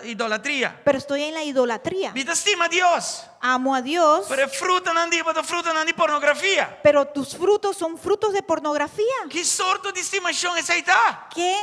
idolatria. pero estoy en la idolatría. Mi ta stima Dios. Amo a Dios, Pero e frutanan di bo ta frutanan di pornografia. pero tus frutos son frutos de pornografía. Ki sorto di stimashon esei ta? ¿Qué,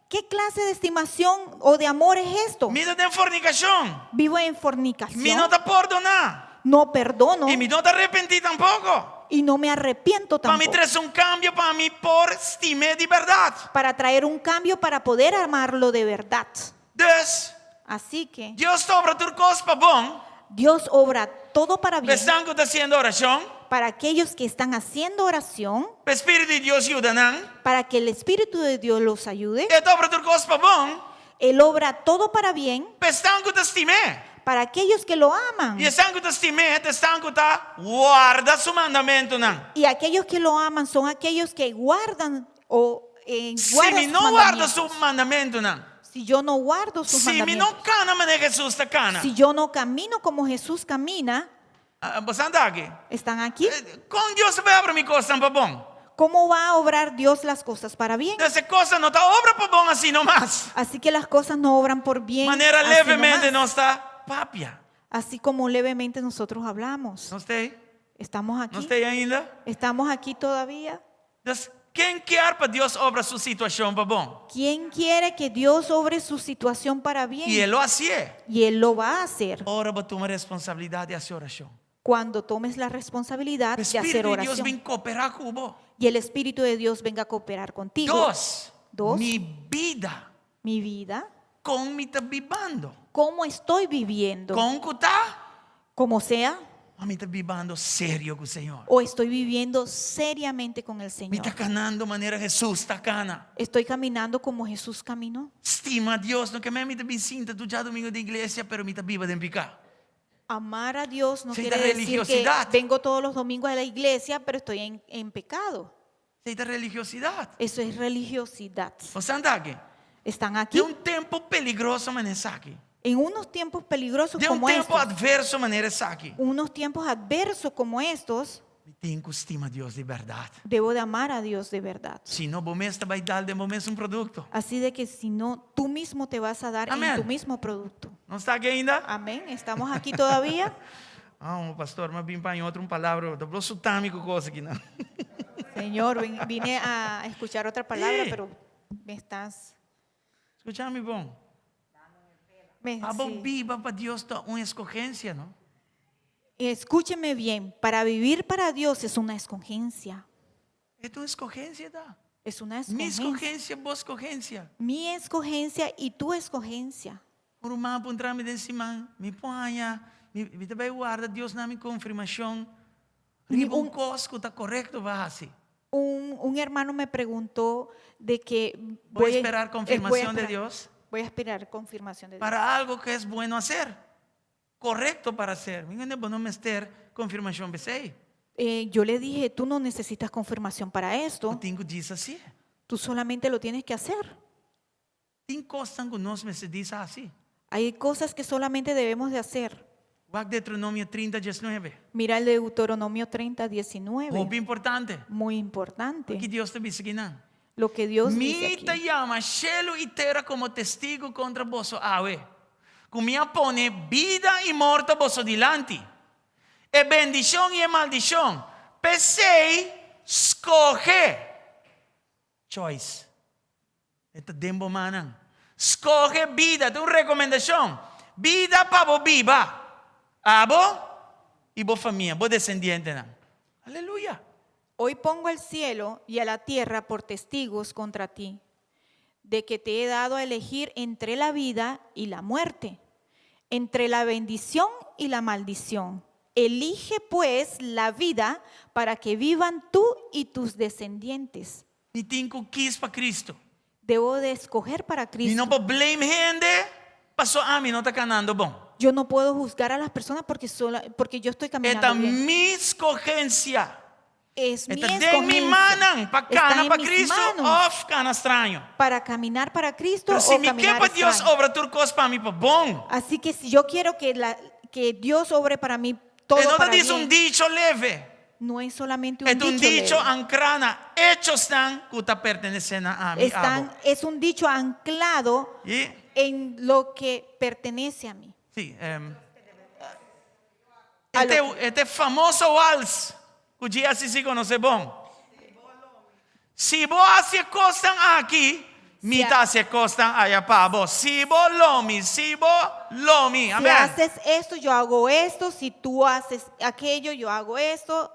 qué clase de estimación o de amor es esto? Mi ta den fornikashon. Vivo en Mi fornicación, no ta pordoná. no perdono I mi no ta arepentí tampoko. y no me arrepiento Pa mi tampoco. trese un kambio pa mi por stim'é di bèrdat. Para traer un cambio para poder amarlo de verdad. Dus, Así que Dios ta obra tur kos pa bon. Dios obra todo para bien. Esnan ku ta hasiendo orashon. Para aquellos que están haciendo oración. Pa e Spiritu di Dios yuda nan. Para que el Espíritu de Dios los ayude. E ta obra tur kos pa bon. Él obra todo para bien. Pa esnan ku ta stim'é. Para aquellos que lo aman. I esnan ku ta stim'é ta esnan ku ta warda su mandamentunan. Y aquellos que lo aman son aquellos que guardan o eh, Si guardan mi sus no warda mandamientos. su mandamentunan. Si yo no guardo sus Si mi no mandamientos. kana manera Hesus ta kana. Si yo no camino como Jesús camina. Boso ta aki? Están aquí? Kon Dios ta bai obra mi kosnan pa bon? ¿Cómo va a obrar Dios las cosas para bien? Entonces e kosnan no ta obra pa bon así nomás. Así que las cosas no obran por bien. Manera así levemente nomás. nos ta papia. Así como levemente nosotros hablamos. Nos t'ei? Estamos aquí. Nos t'ei ainda? Estamos aquí todavía. Entonces, ken kier pa Dios obra su situashon pa bon? ¿Quién quiere que Dios obre su situación para bien? I e lo hasié. Y Él lo va a hacer. Ora bo tuma responsabilidat di hasi orashon. Cuando tomes la responsabilidad de hacer Spiritu di Dios oración. bin kooperá ku bo. Y el Espíritu de Dios venga a cooperar contigo. Dos, Dos. Mi bida. Mi vida. Kon mi ta bibando. ¿Cómo estoy viviendo? Kon ku ta? Como sea. Òf mi ta bibando serio ku Señor. O estoy viviendo seriamente con el Mi Señor. ta kanando manera Hesus ta kana. Estoy caminando como Jesús caminó. Stima Dios no ke men mi ta bin sinta tur djadumingu den iglesia pero mi ta biba den piká. Amar a Dios no Esei quiere ta decir que religiosidat. vengo todos los domingos a la iglesia, pero estoy en, en pecado. Esei ta religiosidat. Eso es religiosidad. Boso ta aki? Están aquí Den un tempu peligroso manera esaki. en unos tiempos peligrosos Den un como tempu estos. adverso manera esaki. Unos tiempos adversos como estos, Mi tin ku stima Dios di bèrdat. debo de amar a Dios de verdad. Si no, bo mes ta bai dal den bo mes un produkto. Así de que si no, tú mismo te vas a dar en Amén. tu mismo producto. Nos ta aki ainda? Amén. ¿Estamos aquí todavía? Ah, un pastor, m'a bin pa otro un palabra, ta blo sutami ku kos aki nan. Señor, vine a escuchar otra palabra, Sí. pero me estás... Skucha mi bon. Me, Pa bo sí. biba pa Dios ta un eskohensia, no? Escúcheme bien, para vivir para Dios es una escogencia. E ta un eskohensia ta. Es una Mi escogencia. eskohensia, bo eskohensia. Mi escogencia y tu escogencia. Un ruman a puntra mi den siman, mi por haña, mi, mi ta bai warda Dios na mi konfirmashon riba un kos ku ta korekto pa hasi. Un, un hermano me preguntó de que Voy a a esperar eh, voy a confirmación de esperar- Dios Voy a esperar confirmación de Dios. para algo que es bueno hacer. korekto para hacer. Mi ngende bo no mester konfirmashon p'esei. Eh, yo le dije, tú no necesitas confirmación para esto, Bo tin ku djis hasié. tú solamente lo tienes que hacer. Tin kosnan ku nos mester djis hasi. Hay cosas que solamente debemos de hacer. Wak Deuteronomio 30, 19. Mira el Deuteronomio 30, 19. Hopi importante. Muy importante. Ki Dios ta bisa kinan? Lo que Dios dice Mi ta aquí. yama shelu i tera komo testigu kontra boso awe, ku mi a pone bida i morto boso dilanti, e bendishon i e maldishon. P'esei, skohe. Choice. E ta den bo mannan. Skohe bida, ta un rekomendashon. Bida pa bo biba, abo i bo famia, bo desendientenan. Aleluya! Hoy pongo al cielo y a la tierra por testigos contra ti, de que te he dado a elegir entre la vida y la muerte, entre la bendición y la maldición. Elige pues la vida para que vivan tú y tus descendientes. Mi tin ku kis pa Cristo. Debo de escoger para Mi Cristo. no por blame hende paso ami no ta kanando bon. Yo no puedo juzgar a las personas porque, sola, porque yo estoy E caminando ta bien. mi skohensia. Es E mi ta den mi escogencia. mannan pa Está kana en pa mis Cristo manos òf kana straño. para caminar para Cristo Pero si o mi ke caminar pa Dios extraño. obra tur kos pa mi pa bon. Así que si yo quiero que, la, que Dios obre para mí todo E no ta para djis un bien, dicho leve. no es solamente un E ta un dicho. dicho leve. ankrá na echosnan ku ta pertenesé na ami, Están, abo. es un dicho anclado I, en lo que pertenece a mí. sí, A e ta, lo e ta e famoso wals ku GSCC konosé bon. Si bo hasi e kosnan aki, mi Si ta hasi e kosnan aya pa bo. Si bo lo mi, si bo lo mi. Si Amén. haces esto, yo hago esto. Si tú haces aquello, yo hago esto.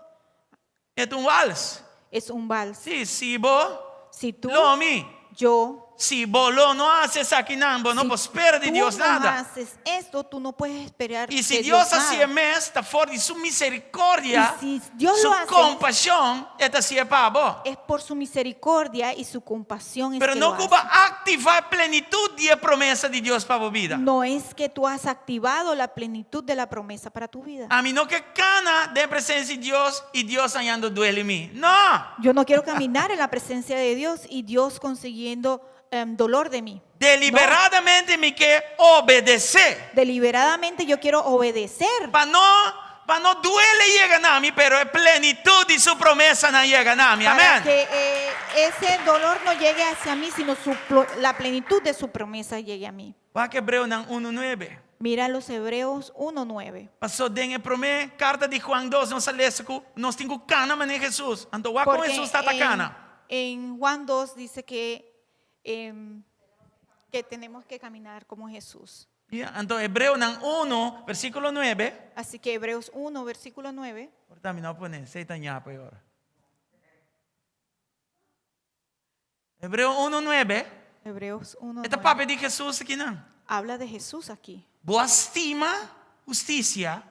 E ta un wals. Es un vals. Sí, si bo Si tú, lo mi. yo, Si bo lo no hasi esakinan, bo no si por spera di tú Dios no nada. haces esto, tú no puedes esperar I si de Dios Dios hasié nada. mes, ta for di su misericordia, I si Dios su lo hasi, kompashon, e ta hasié pa bo. Es por su misericordia y su compasión es Pero que no lo ku hace. bo a aktivá e plenitut di e promesa di Dios pa bo bida. No es que tú has activado la plenitud de la promesa para tu vida. Ami no ke kana den presensia di Dios i Dios hañando duele mi. No! Yo no quiero caminar en la presencia de Dios y Dios consiguiendo em, dolor de mí. Deliberadamente mi ke obedesé. Deliberadamente yo quiero obedecer Pa no, pa no duele yega na mi, pero e plenitut di su promesanan yega na mi. para Amén. que eh, ese dolor no llegue hacia mí, sino su plo- la plenitud de su promesa llegue a mí. Wak Hebreonan unu nuebe. Mira los Hebreos 1.9. Pasó den e promé karta di Juan dos nos a lesa ku nos tin ku kana manera Hesus. Anto wak kon Porque Hesus ta ta en, kana. en Juan 2 dice que, em, que tenemos que caminar como Jesús. Ya, anto Hebreonan uno, versíkulo nuebe. Así que Hebreos 1, versículo 9. Por ta mi no a pone, esei ta ñapa e ora. Hebreo uno nuebe. Hebreos 1, E ta 9. papia di Hesus akinan. Habla de Jesús aquí. Bo a stima hustisia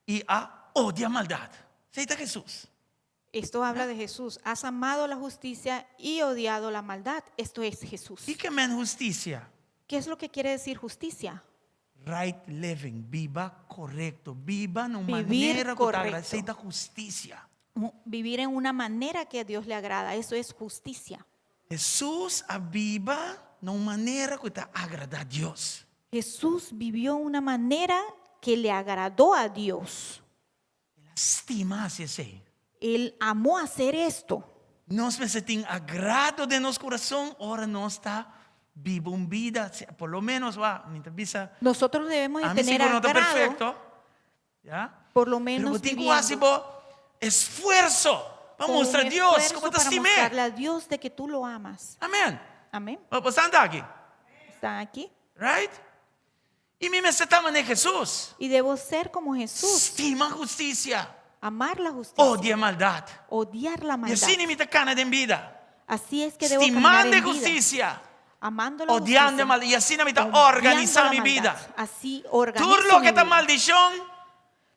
i a odia maldat. Esei ta Hesus. Esto habla de Jesús. Has amado la justicia y odiado la maldad. Esto es Jesús. Kiko men hustisia? ¿Qué es lo que quiere decir justicia? Right living, biba korekto, biba na un Vivir manera ku ta korekto. agrada. Esei ta hustisia. Vivir en una manera que a Dios le agrada. Eso es justicia. Hesus a biba na un manera ku ta agradá Dios. Jesús vivió una manera que le agradó a Dios. El a stima hasi esei. Él amó hacer esto. Nos mester tin agrado den nos kurason ora nos ta biba un bida, por lo menos wa, mi ta bisa, Nosotros debemos de ami tener sigur no ta agrado, perfecto, ya? por lo Pero menos bo tin ku hasi viviendo bo esfuerso pa con un mustra Dios esfuerzo ku bo ta para stim'é. mostrarle a Dios de que tú lo amas. Amén. Amén. Bo bo sta aki? ¿Están aquí? Right? I mi mester ta manera Hesus. Y debo ser como Jesús. Stima hustisia. Amar la justicia. Odia maldat. Odiar la I maldad. asina mi ta kana den bida. Así es que debo caminar Stimando en vida. hustisia. Amando la Odiando justicia. maldat. I asina mi ta Odiando organisá la mi maldad. bida. Así organizo Tur loke mi ta vida. maldishon,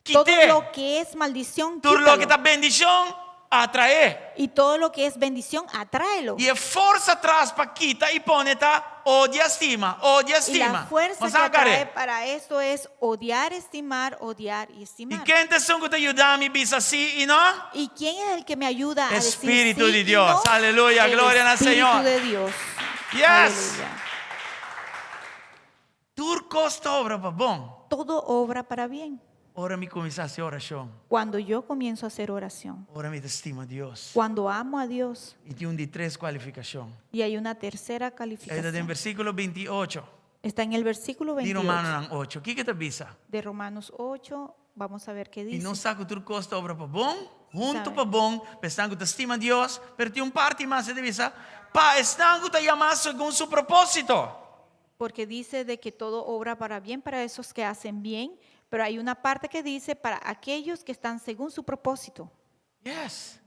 Todo kit'é. lo que es maldición, Tur loke quítalo. ta bendishon, atraé. Y todo lo que es bendición, atráelo. I e forsa tras pa kita i pone ta odia stima, odia Y la stima. fuerza Nos que atrae agar'é. para esto es odiar, estimar, odiar y I estimar. ken ta esun ku ta yuda mi bisa sí i no? ¿Y quién es el que me ayuda a decir Espíritu sí de y Dios. no? Aleluya, El gloria al Espíritu Señor. de Dios. Yes. Aleluya. Tur kos ta obra pa bon. Todo obra para bien. Ora mi kuminsá hasi orashon. Cuando yo comienzo a hacer oración, Ora mi ta stima Dios. cuando amo a Dios, I tin un di tres kualifikashon. y hay una tercera E ta den calificación. versíkulo 28 Está en el versículo di 28 Romanonan 8. Kiko ta bisa? de Romanos 8. Vamos a ver qué I dice. nos sa ku tur kos ta obra pa bon, huntu Sabe. pa bon, pa esnan ku ta stima Dios, pero tin un parti mas e ta bisa, pa esnan ku ta yamá segun su propósito. Porque dice de que todo obra para bien para esos que hacen bien, pero hay una parte que dice para aquellos que están según su propósito. Yes.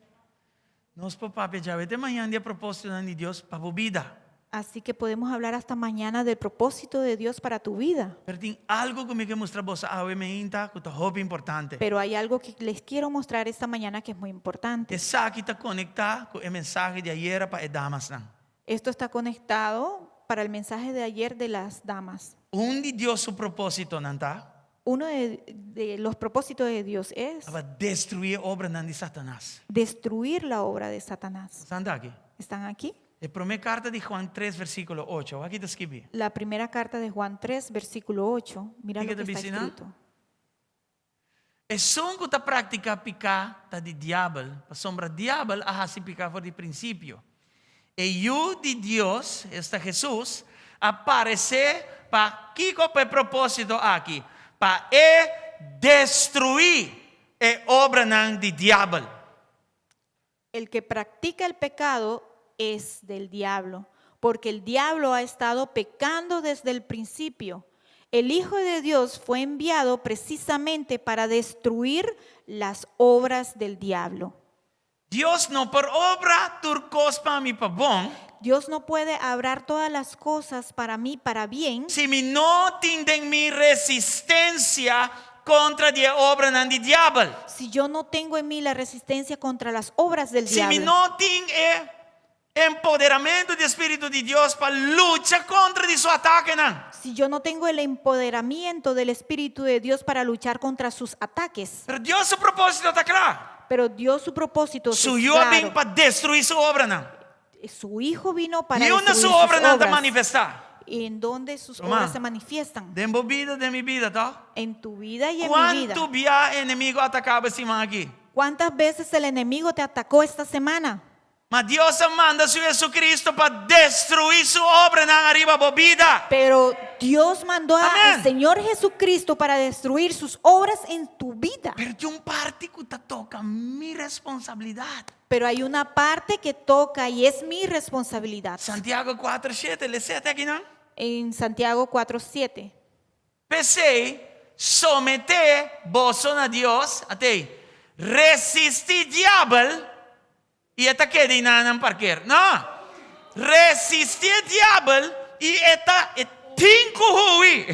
Nos por papia djawe te mañan di e propósitonan di Dios pa bo bida. Así que podemos hablar hasta mañana del propósito de Dios para tu vida. Pero tin algo ku mi ke mustra boso awe meinta ku ta hopi importante. Pero hay algo que les quiero mostrar esta mañana que es muy importante. Esaki ta konektá ku e mensahe di ayera pa e damasnan. Esto está conectado para el mensaje de ayer de las damas. Un di Dios su propósitonan ta Uno de, de los propósitos de Dios es pa destruí e obranan di Satanas. destruir la obra de Satanás. Esnan ta aki? ¿Están aquí? E promé karta di Juan 3, versíkulo 8. Wak ki ta skibí. La primera carta de Juan 3, versículo 8. Mira Kiko lo ta que está bisa, no? escrito. Esun ku ta praktiká piká ta di diabel, pasobra diabel a hasi piká for di prinsipio. E Yu di Dios, esta Hesus, a paresé pa kiko? Pa e propósito aki, pa e destruí e obranan di diabel. El que practica el pecado es del diablo, porque el diablo ha estado pecando desde el principio. El Hijo de Dios fue enviado precisamente para destruir las obras del diablo. Dios no por obra tur kos pa mi pa bon. Dios no puede abrar todas las cosas para mí para bien Si mi no tin den mi resistencia kontra di e obranan di diabel. si yo no tengo en mí la resistencia contra las obras del Si mi diablo. no tin e empoderamentu di e Spiritu di Dios pa lucha kontra di su atakenan. Si yo no tengo el empoderamiento del Espíritu de Dios para luchar contra sus ataques. Pero Dios su propósito ta kla. Pero Dios su propósito es Su Yu a bin claro. pa destruí su obranan. Su Hijo vino para I unda destruir su sus obranan ta obras. manifestá? ¿Y en dónde sus Ruman, obras se manifiestan? Den bo bida, den mi bida, ta? En tu vida y en mi vida. Kuantu bia enemigo a ataká bo e siman aki? ¿Cuántas veces el enemigo te atacó esta semana? Ma Dios a manda su Jesucristo pa destruí su obranan ariba bo bida. Pero Dios mandó a- Amén. al Señor Jesucristo para destruir sus obras en tu vida. Pero tin un parti ku ta toka mi responsabilidat. Pero hay una parte que toca y es mi responsabilidad. Santiago kuater shete, les'é te akinan. En Santiago 4:7. P'esei, someté boso na Dios, atei, resistí diabel i e ta keda einan nan parker. No! Resistí e diabel i e ta e tin ku hui.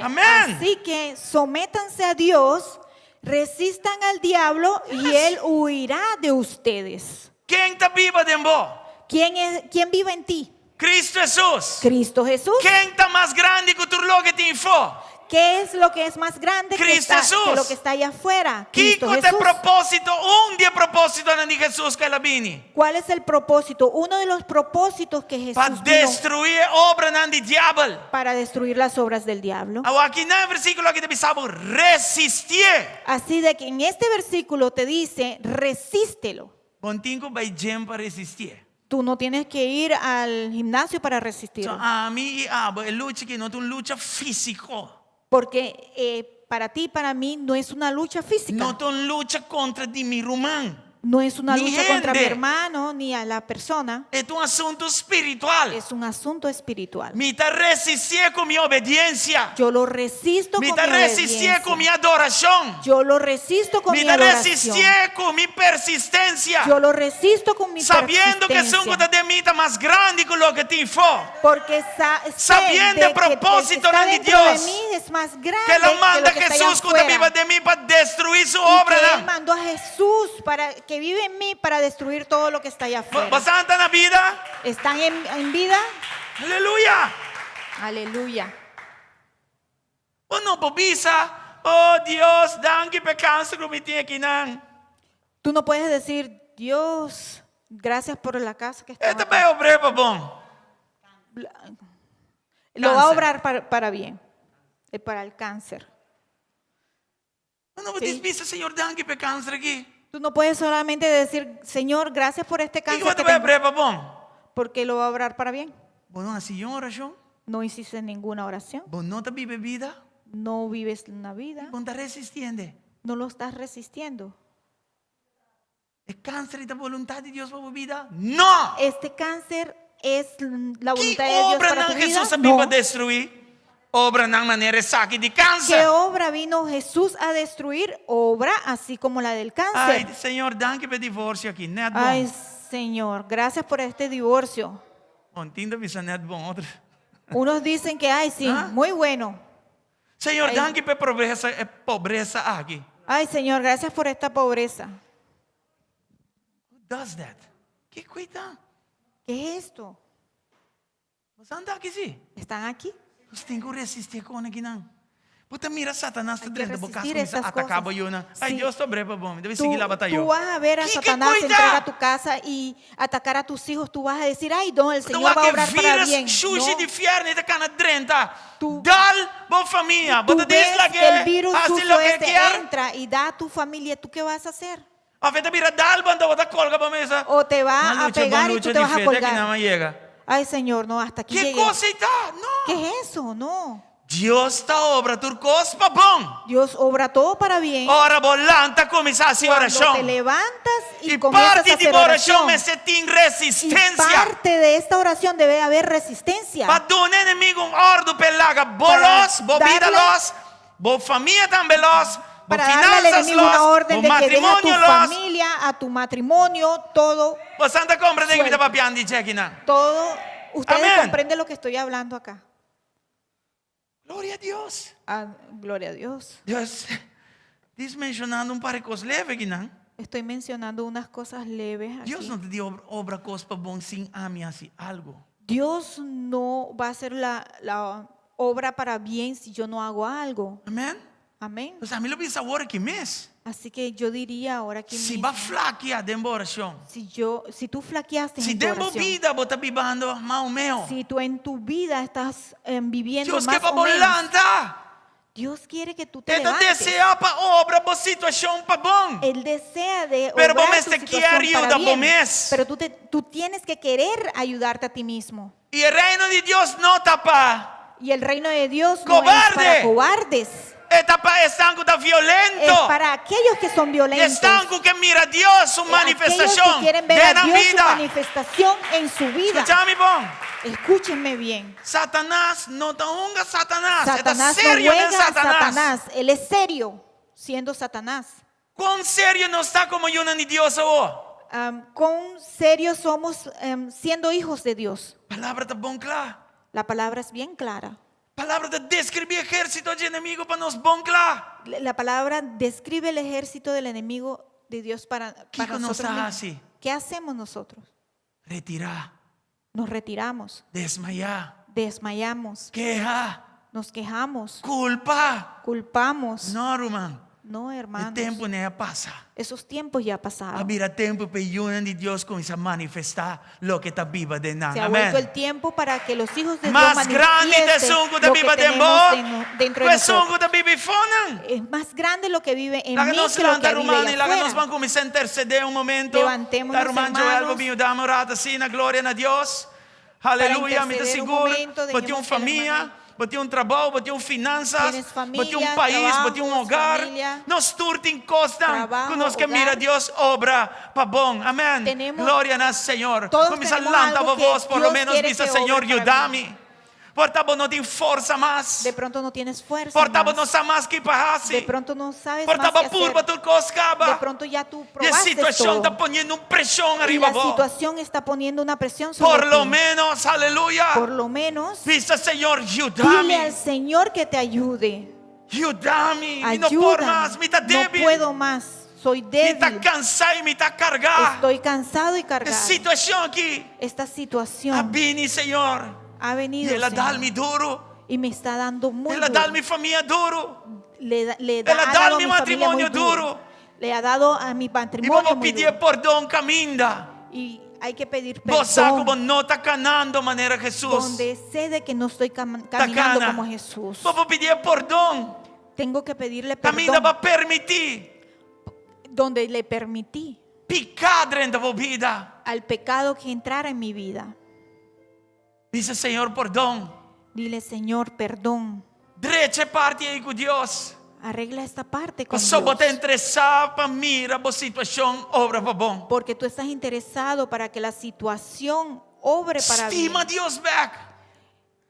Amén. Así que sométanse a Dios, resistan al diablo y él huirá de ustedes. Ken ta biba den bo? ¿Quién, es, quién vive en ti? Cristo Hesus. Cristo Jesús. Ken ta mas grandi ku tur loke tin afó? ¿Qué es lo que es más grande que, Cristo está- Jesús. que lo que está allá afuera? Cristo Kiko ta e Jesús. propósito, un di e propósitonan di Hesus ku el a bini? ¿Cuál es el propósito? Uno de los propósitos que Pa Jesús vino destruí e obranan di diabel. para destruir las obras del diablo. Awor aki na e versíkulo aki ta bisa bo resistié. Así de que en este versículo te dice, resístelo. Bo n' tin ku bai gym pa resistié. Tú no tienes que ir al gimnasio para resistirlo. So, ami i abo, e lucha aki no ta un lucha físiko. Porque eh, para ti y para mí no es una lucha física. No ta un lucha kontra di mi ruman. No es una Ni lucha contra mi hende. hermano ni a la persona. E ta un asuntu spiritual. Es un asunto espiritual. Mi ta resistié ku mi obediensia. Yo lo resisto Mi con ta mi resistié ku mi obediencia. adorashon. Yo lo resisto con Mi mi ta adoración. resistié ku mi persistensia. Yo lo resisto con mi Sabiendo ku esun ku ta persistencia. den mi ta mas grandi ku loke tin afó. Porque sa- sé Sabiendo de e que el que propósitonan está di dentro de Dios. mí es más grande Ku el a que manda lo que está allá Hesus ku ta afuera. biba den mi pa destruí su Y que él obranan. mandó a Jesús para que que vive en mí para destruir todo lo que está allá afuera. Bo ta na bida? ¿Están en vida? Aleluya! Aleluya. Bo no por bisa, oh Dios, danki pa e kanser ku mi tin akinan. Tú no puedes decir, Dios, gracias por la casa que está. E ta bai obra pa bon. Lo va a Cáncer. obrar para bien, para el cáncer. Bo no por Sí. bisa, Señor, danki pa e kanser aki. Tú no puedes solamente decir, Señor, gracias por este Kiko cáncer bo que ta bai tengo, obra pa bon? porque lo va a obrar para bien. Bo no a hasi un orashon. No hiciste ninguna oración, Bo no ta biba bida. no vives una vida, Bo no ta resistiendo. no lo estás resistiendo. E kanser ta boluntat di Dios pa bo bida? No! Este cáncer es la Ki voluntad de Dios obra para nan tu vida. Hesus a bin pa No. destruí? Obranan manera esaki di ¿Qué kanser. obra vino Jesús a destruir? Obra así como la del Ai, cáncer. Señor, danki pa e divorsio aki. Net bon. Ay, Señor, gracias por este divorcio. Bon, tin ta bisa net bon. Otro. Unos dicen que, ay, sí, Ah. muy bueno. Señor, Ai. danki pa e pobresa, e pobresa aki. Ay, Señor, gracias por esta pobreza. Who does that? Kiko ta? ¿Qué es esto? Boso ta aki si? ¿Están aquí? Nos tin ku resistí e kosnan akinan. Bo ta mira Satanas Hay que drenta bo kas resistir kuminsá estas ataká cosas. bo na. Ai Sí. Dios ta obra pa bon. Debe Tú, sigui la batalla. tú vas a ver a Ki Satanás kos ta? entrar a tu casa y atacar a tus hijos. Tú vas a decir, ay, no, el Señor va a obrar para virus bien. sushi No. di fièrnu ta kana drenta. Tú- Dal bo famia. Tú Bo ta ves disla que el virus hasi sucio lo ke este kier. entra y da a tu familia. ¿Tú qué vas a hacer? Òf e ta bira dal bo anto bo ta kolga bo mes. O te va a pegar y tú te vas a colgar. Yega. Ay, Señor, no, hasta aquí Ki llegué. kos ta? No. ¿Qué es eso? No. Dios ta obra tur kos pa bon. Dios obra todo para bien. Ora bo lanta kuminsá hasi Cuando te orashon. levantas y I comienzas parte a di hacer orashon oración. mester tin Y resistensia. parte de esta oración debe haber resistencia. Pa duna enemigu un òrdu p'e laga Para bo los, bo bida darle- los, bo famia tambe los, bo Para darle al finanzas enemigo una los, orden bo de que deja a tu matrimonio los. familia, a tu matrimonio, todo, Bo ta komprondé ku mi ta Suelta. papiando di dje akinan. todo. Ustedes Amén. comprenden lo que estoy hablando acá. Gloria na Dios. Ah, gloria a Dios. Dios, djis menshonando un par di kos leve akinan. Estoy mencionando unas cosas leves aquí. Dios no ta obra, obra kos pa bon sin ami hasi algu. Dios no va a hacer la obra para bien si yo no hago algo. Amèn? Amén. Pues ami lo bisa awor aki mes. Así que yo diría ahora aquí Si mismo, b'a flakia den bo orashon. si tú flaqueaste Si en tu den bo oración, bida bo ta bibando mas o ménos. si tú en tu vida estás viviendo Dios más ke pa o menos, lanta. Dios quiere que tú te E ta levantes. deseá pa obra bo situashon pa bon. Él desea de Pero obrar tu bo mester situación kier para yuda bo bien. mes. Pero tú tienes que querer ayudarte a ti mismo. I e reino di Dios no ta pa. Y el reino de Dios no es Cobarde. para cobardes. E ta pa esnan ku ta Es violento. para aquellos que son violentos. Esnan ku ke mira Dios su Eh, Aquellos que manifestashon quieren ver den a nan Dios su bida. manifestación en su vida. Skucha mi bon. Escúchenme bien. Satanas no ta hunga Satanas. Ta Satanás no serio den juega a Satanas. Satanás. Él es serio siendo Satanás. Kon serio nos ta komo yunan di Dios awor? Cuán serios somos siendo hijos de Dios. Palabra ta bon kla. La palabra es bien clara. Palabra ta deskribí ehérsito di enemigu pa nos bon kla. La palabra describe el ejército del enemigo de Dios para Kiko nos nosotros mismos. hasi? ¿Qué hacemos nosotros? Retirá, Nos retiramos, desmayá, desmayamos, keha, nos quejamos, kulpa. culpamos. No, ruman. No, E hermanos. tempunan ei a pasa. Esos tiempos ya pasaron. A bira tempu pa yunan di Dios kuminsá manifestá loke ta biba den nan. Se ha vuelto el Amèn. tiempo para que los hijos de Dios Mas grandi manifiesten ta esun ku lo que biba den tenemos bo. dentro de Esun nosotros. ku ta biba eifonan. Es más grande lo que vive en Laga mí nos que lo que lanta vive ruman allá i laga nos afuera. ban kuminsá intersedé un momento. Levantémonos, Ta ruman Joel hermanos. bo bin yuda mi un ratu asina, gloria na Dios. Aleluya, mi ta interceder un sigur. momento, Bo tin un dejemos que el famia, hermano- bo tin un trabou, bo tin un finanzas, Tienes bo tin un familia, pais, bo tin un trabajos, hogar. familia, Nos tur tin kosnan trabajo, ku nos ke mira hogar. Dios obra pa bon. Amèn. Tenemos- Gloria na Señor. Todos Kuminsá tenemos lanta algo bo que bos, por lo Dios menos quiere bisa que Señor, obre para yuda mi. Por ta bo no tin forsa mas. De pronto no tienes fuerza. Por ta bo más. no sa mas ki pa hasi. De pronto no sabes Por más ta bo qué hacer. purba tur kos kaba. De pronto ya tú E probaste situashon todo. ta poniendo un preshon Y ariba la bo. situación está poniendo una presión sobre Por lo ti. menos, aleluya. Por lo menos, Bisa Señor, dile al yuda mi. Señor que te ayude. Yuda mi. Mi no por Ayúdame. mas, mi ta No débil. puedo más. Soy Mi ta débil. kansá i mi ta kargá. Estoy cansado y E cargado. situashon aki Esta a situación bini, Señor. ha I venido el a dal Señor, mi duru. y me está dando muy El a dal duro. mi famia duru. Le, da- le da, El a ha dal dado a mi mi familia muy matrimonio duro. duro. Le ha dado a mi I bo matrimonio por muy pidi duro. pordon kaminda. Y hay que pedir Bo sa ku bo perdón. no ta kanando manera Hesus. Donde sé de que no estoy cam- Ta caminando kana. como Jesús. Bo por pidi pordon. Tengo que pedirle Kaminda perdón. b'a permití. Donde le permití Piká drenta bo bida. al pecado que entrara en mi vida. Bisa Señor pordon. Dile, Señor, perdón. Drecha e parti ei ku Dios. Arregla esta parte con Pasobra bo ta Dios. interesá pa mira bo situashon obra pa bon. Porque tú estás interesado para que la situación obre para bien. Stima Dios bèk.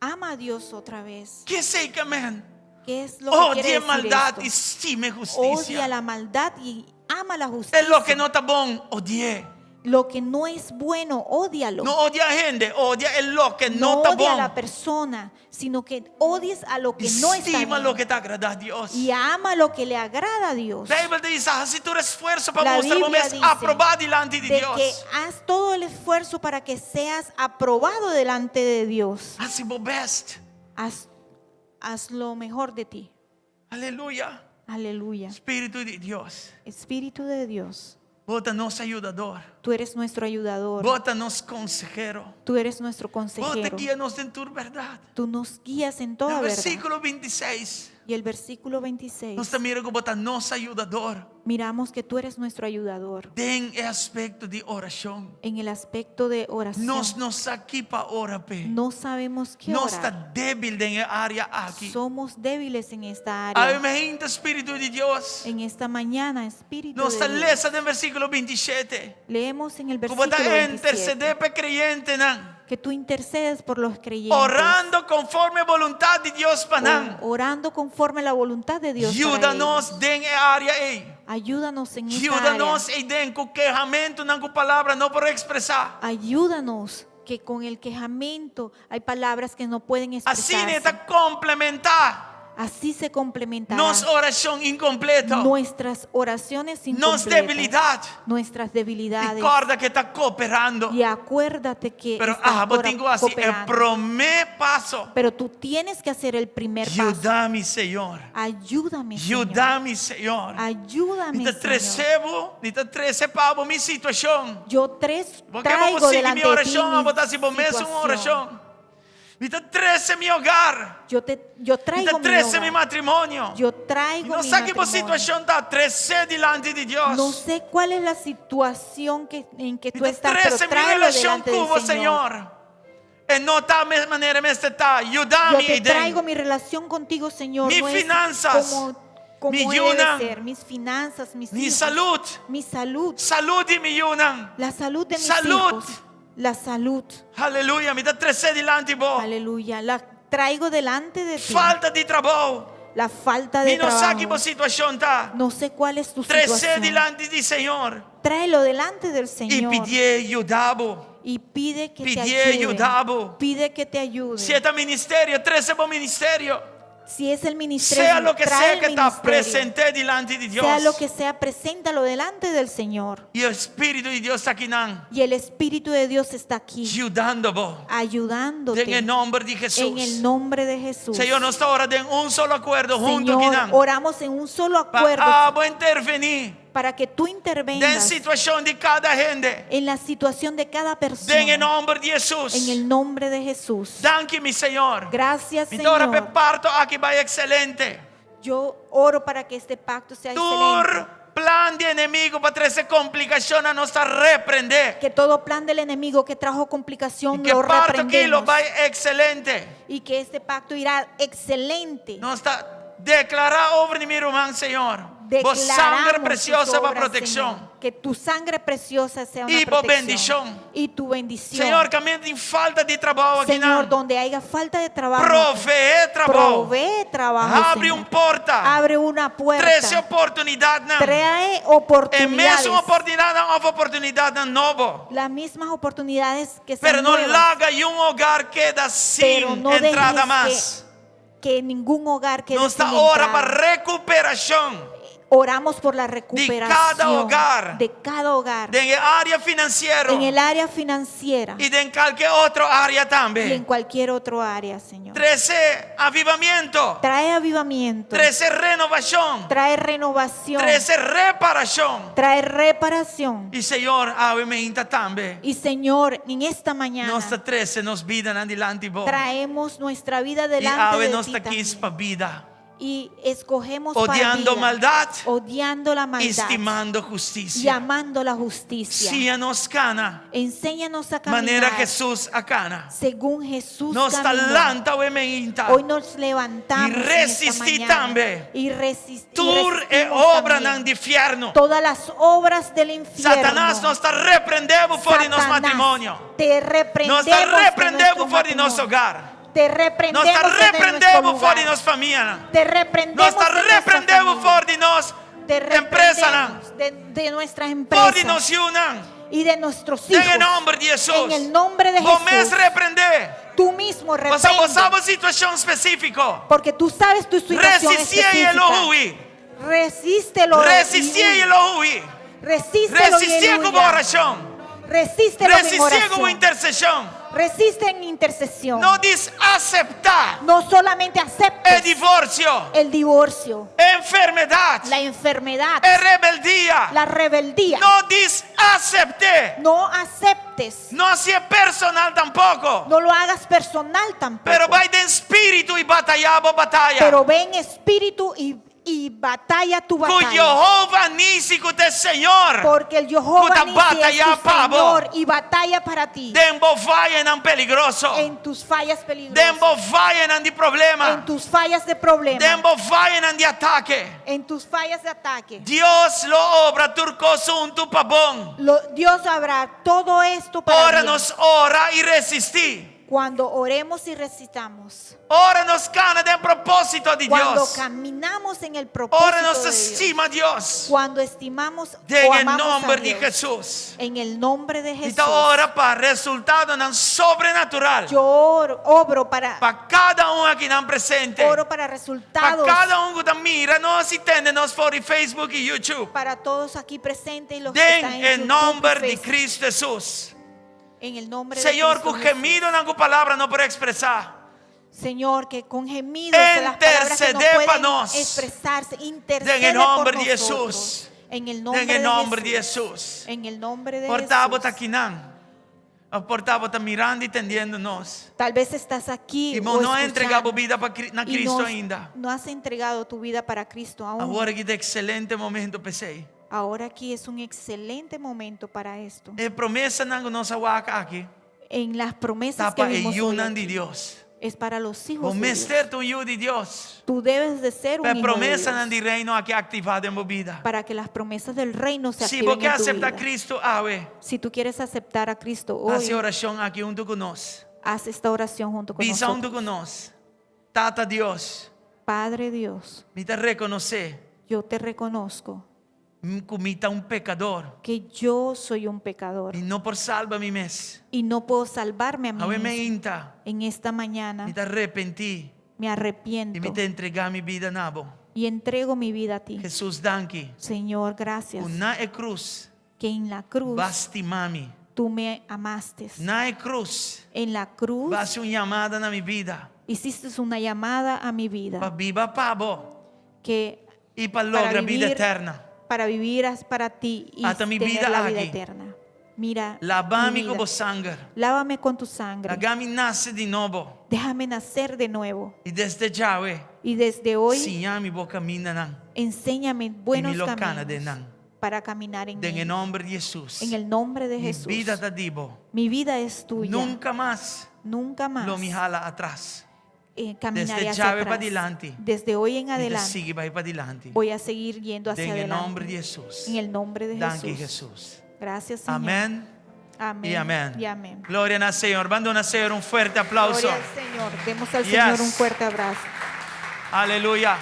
Ama a Dios otra vez. Kiko esei ke men? ¿Qué es lo que Odia quiere decir maldat esto? i stima Odia hustisia. la maldad y ama la E justicia. loke no ta bon, odi'é. Lo que no es bueno, ódialo. No odia hende, odia e loke no No ta odia a bon. la persona, sino que odies a lo que no está Stima bien. loke ta agradá Dios. Y ama lo que le agrada a Dios. Beibel ta bisa, hasi tur esfuerso pa La mustra bo Biblia mes dice aprobá dilanti di de Dios. que haz todo el esfuerzo para que seas aprobado delante de Dios. Hasi bo best. Haz, haz lo mejor de ti. Aleluya. Aleluya. Spiritu di Dios. Espíritu de Dios, Bo ta nos ayudador. tú eres nuestro ayudador. Bo ta nos konsehero. Tú eres nuestro Bo ta consejero. guia nos den tur bèrdat. Tú nos guías en toda Den verdad. versíkulo 26, Y el versículo 26, nos ta mira ku bo ta nos ayudador. miramos que tú eres nuestro ayudador Den e aspekto di orashon. en el aspecto de oración. Nos no sa ki pa ora p'e. No sabemos qué Nos ta orar. débil den e área aki. Somos débiles en esta área. Awe mainta Spiritu di Dios. En esta mañana, Espíritu Nos ta de Dios. lesa den versíkulo 27. Leemos en el Ku bo ta versículo 27 intersedé pa e kreyentenan. que tú intercedes por los creyentes. Orando konforme boluntat di Dios pa nan. o- orando conforme la voluntad de Dios. para Yuda nos ellos. den e área ei. Ayúdanos en esta Yuda nos área. ei den ku kehamentunan ku palabra no por ekspresá. Ayúdanos que con el quejamiento hay palabras que no pueden Asina expresarse. ta komplementá Así se complementará nos orashon inkompleto. nuestras oraciones Nos incompletas, debilidat. nuestras I debilidades. kòrda ku e ta kooperando. Y acuérdate que Pero está ah, bo cora- tin ku hasi e cooperando. promé paso. Pero tú tienes que hacer el primer paso. Yuda mi, Señor. Ayúdame, Señor. Yuda mi, Señor. Ayúdame, Mi ta Señor. trese bo, mi ta trese pa bo mi situashon. Yo tres Porque bo traigo sigui mi delante de ti orashon, mi bo ta hasi bo mes un situación. orashon. Mi ta trese mi hogar. Yo te yo Mi ta traigo mi trese mi hogar. matrimonio. Yo traigo No mi sa ki bo matrimonio. situashon ta, tres'é dilanti di Dios. No sé cuál es la situación que, en que Mi tú ta estás, pero trese mi tráelo relashon delante del ku bo, Señor. Señor. E no ta mes manera mester ta. Yuda Yo mi te traigo den. mi relación contigo, Señor. Mi no es finanzas, como, como mi debe yunan, ser. Mis finanzas, mis Mi hijos, salú. mi salud, Salú di mi yunan. la salud de mis Salud. hijos, la salud. Aleluya. Mi ta tres'é dilanti bo. Aleluya. La traigo delante de ti. Falta di trabou. La falta de Mi no sa ki bo trabajo. situashon ta. No sé cuál es tu Tres'é situación. dilanti di Señor. Tráelo delante del I Señor pidié yuda bo. y pide que te Pidié ayude. yuda bo. Pide que te ayude. Si ta ministerio, trese bo ministerio. Si es el ministerio, Sea loke trae sea el ku ta, ministerio. present'é dilanti di Dios. Sea lo que sea, preséntalo delante del Señor. I Spiritu di Dios ta akinan, Y el Espíritu de Dios está aquí yudando bo. ayudándote Den nòmber di Hesus. en el nombre de Jesús. Señor, nos ta ora den un solo akuerdo huntu Señor, akinan. oramos en un solo acuerdo Pa abo intervení para que tú den intervengas situashon di kada hende. en la situación de cada Den persona. nòmber di Hesus. En el nombre de Jesús. Danki, mi Señor. Gracias, Mi ta ora Señor. p'e pakto aki bai ekselente. Yo oro para que este pacto sea excelente. Tur plan di enemigu pa trese komplikashon nos ta reprendé. Que todo plan del enemigo que trajo complicación I ku lo e pakto aki lo reprendemos. bai ekselente. Y que este pacto irá excelente. Nos ta deklará over di mi ruman, Señor. Bo sanger Declaramos presioso tus pa obras, protekshon. Señor. Que tu sangre preciosa sea una I bo protección. bendishon. Y tu bendición. Señor, kaminda tin falta di trabou aki Señor, no. donde haya falta de trabajo, Proveé trabou. provee trabajo. Habri Señor. un porta. Abre una puerta. Trese oportunidatnan. Trae E oportunidades. mesun oportunidatnan òf oportunidatnan nobo. Las mismas oportunidades que sean Pero no nuevas, laga ningun hogar keda pero sin no entrada dejes mas. que, que ningún hogar quede Nos ta sin ora entrada. pa rekuperashon. Oramos por la Di cada recuperación hogar. de cada hogar Den e área finansiero. en el área financiera I den kualke otro área y en tambe. cualquier otro área, Señor. Trese avivamentu. Trae avivamiento, Trese renovashon. trae renovación, Trese reparashon. trae reparación. I Señor, awe mainta tambe. Y Señor, en esta mañana Nos ta trese nos bidanan dilanti bo. traemos nuestra vida I delante awe de nos ti ta kis también. pa bida. Y escogemos para Odiando vida, maldat. odiando la I maldad stimando y hustisia. amando la justicia. Siña nos kana. Enséñanos a caminar Manera Hesus a kana. según Jesús Nos caminó. ta lanta awe mainta. Hoy nos levantamos I en esta resistí mañana tambe. y resisti- y Tur e resistimos obranan también di fièrnu. todas las obras del infierno. Satanas, nos ta reprendé bo for di nos Satanás, matrimonio. Te reprendemos Nos ta de reprendé bo nuestro for di nos matrimonio. hogar. Te reprendemos Nos ta de reprendé nuestro bo for di lugar. nos famia. Te reprendemos Nos ta de nuestra reprendé bo familia. for di nos Te empresanan. reprendemos de, de nuestras For di empresas nos yunan. y de nuestros Den hijos. e nòmber di Hesus. En el nombre de Bo mes Jesús. reprendé. Tú mismo Pasobra bo reprende. sa bo situashon spesífiko. Porque tú sabes tu situación Resistié i específica. lo hui. Resístelo. y Resistié huye. i lo hui. Resístelo y Resistié él ku huirá. orashon. Resístelo en Resistié ku oración. interseshon. Resiste en intercesión. No djis aseptá No solamente e aceptes divorsio, el divorcio, enfermedat, la enfermedad, e rebeldia. la rebeldía. No djis asept'é. No aceptes. No hasié personal tampoko. No lo hagas personal tampoco. Pero bai den spiritu i batayá bo bataya. Pero ve en espíritu y, y batalla tu Ku batalla. Yehova Nisi ku ta Señor. Porque el Jehová Ku ta Nisi es batayá tu pa bo. Señor y batalla para ti Den bo fayanan peligroso. en tus fallas Den peligrosas, bo fayanan di problema. en tus fallas de problema, Den bo fayanan di atake. en tus fallas de ataque. Dios lo obra tur kos huntu pa bon. Lo- Dios habrá todo esto para Ora bien. nos ora i resistí. Cuando oremos y recitamos, Ora nos kana den propósito di cuando Dios. caminamos en el propósito Ora nos de Dios, stima Dios. cuando estimamos Den o e amamos a nòmber di Dios, Hesus. en el nombre de I Jesús, ta ora pa resultadonan sobrenatural. yo oro, obro para, Pa kada un akinan presente. oro para Pa resultados kada un ku ta mira nos i tende nos for di Facebook i YouTube. para todos aquí presentes y los que Den están en e YouTube y nòmber di Facebook. Kristu Hesus. En el nombre de Señor, Cristo ku Jesús. gemidonan ku palabra no por ekspresá. Señor, que con gemidos de las palabras que no Intercedé pa pueden nos. expresarse, Den intercede e nòmber por di nosotros. Hesus. En el nombre Den e de nòmber di Jesús. Hesus. En el nombre de Por ta bo Jesús. ta akinan. Òf por ta bo ta mirando i tendiendo nos. Tal vez estás aquí I o bo no a entregá bo escuchando bida pa na y Kristu no, ainda. no has entregado tu vida para Cristo aún. Awor aki ta ekselente momento p'esei. Ahora aquí es un excelente momento para esto. E promesanan ku nos a wak aki. En las promesas Ta que pa e vimos hoy yunan di aquí, Dios. es para los hijos Bo de Dios. mester ta un yu di Dios. Tú debes de ser un Pa hijo de promesanan Dios di reino aki aktivá den bo bida. para que las promesas del reino se Si bo activen ke en tu aseptá vida. Kristu awe, Si tú quieres aceptar a Cristo hoy, hasi e orashon aki huntu ku nos. haz esta oración junto con Bisa nosotros. huntu ku nos. Tata Dios, Padre Dios, mi ta rekonosé yo te reconozco ku mi ta un pekador. que yo soy un pecador Mi no por salba mi mes. y no puedo salvarme a mí Awe mismo. mainta, En esta mañana mi ta arepentí me i arrepiento mi ta entregá mi bida na bo. y entrego mi vida a ti. Hesus, danki. Señor, gracias Ku na e krus que en la cruz bo a stima mi. tú me amaste. Na e krus En la cruz bo a hasi un yamada na mi bida. hiciste una llamada a mi Pa vida biba pa bo que i pa para logra bida vivir, eterno. para vivir as- para ti y Ata mi tener bida la vida aki. eterna. Mira, Laba mi mi ku vida. bo sanger. Lávame con tu sangre. Laga mi nase di nobo. Déjame nacer de nuevo. I desde djawe, Y desde hoy, siña mi bo kamindanan. enséñame buenos I mi lo kana caminos den nan. para caminar en Den e ellos. nòmber di Hesus. En el nombre de Mi Jesús. bida ta di bo. Mi vida es tuya. Nunka mas Nunca más lo mi hala atras. eh, caminaré Desde hacia djawe atrás. padilanti. Desde hoy en Mi ta adelante sigui bai padilanti. voy a seguir yendo hacia Den e adelante. nòmber di Hesus. En el nombre de Danki Jesús. Hesus. Gracias, Señor. Amèn Amén. i amèn. Y amén. Gloria na Señor. Ban duna Señor un fuerte aplauso. Gloria al Señor. Demos al Señor un Yes. fuerte abrazo. Aleluya.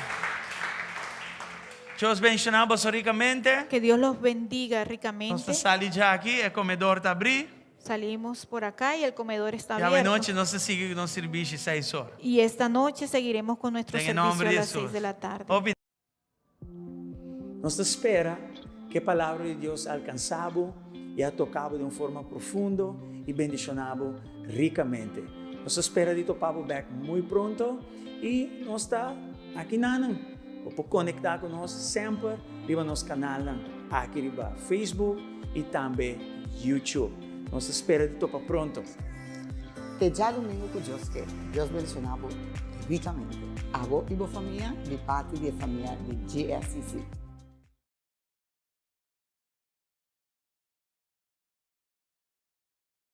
Dios bendishoná boso rikamente. Que Dios los bendiga Nos ricamente. ta sali ya aki, e komedor ta habrí. Salimos por acá y el comedor está I abierto. awe nochi nos ta sigui ku nos servisio seis or. Y esta noche seguiremos con nuestro Den servicio nomber a di las Hesus. 6 de la tarde. Hopi. Nos ta spera ku e Palabra di Dios a alkansá bo i a toka bo den un forma profundo i bendishoná bo rikamente. Nos ta spera di topa bo bèk muy pronto i nos ta aki nanan. Bo por konektá ku nos semper riba nos kanalnan aki riba Facebook i tambe YouTube. Nos ta spera di topa pronto. Te djadumingu ku Dios ke. Dios bendishoná bo rikamente. Abo i bo famia di parti di e famia di GSCC.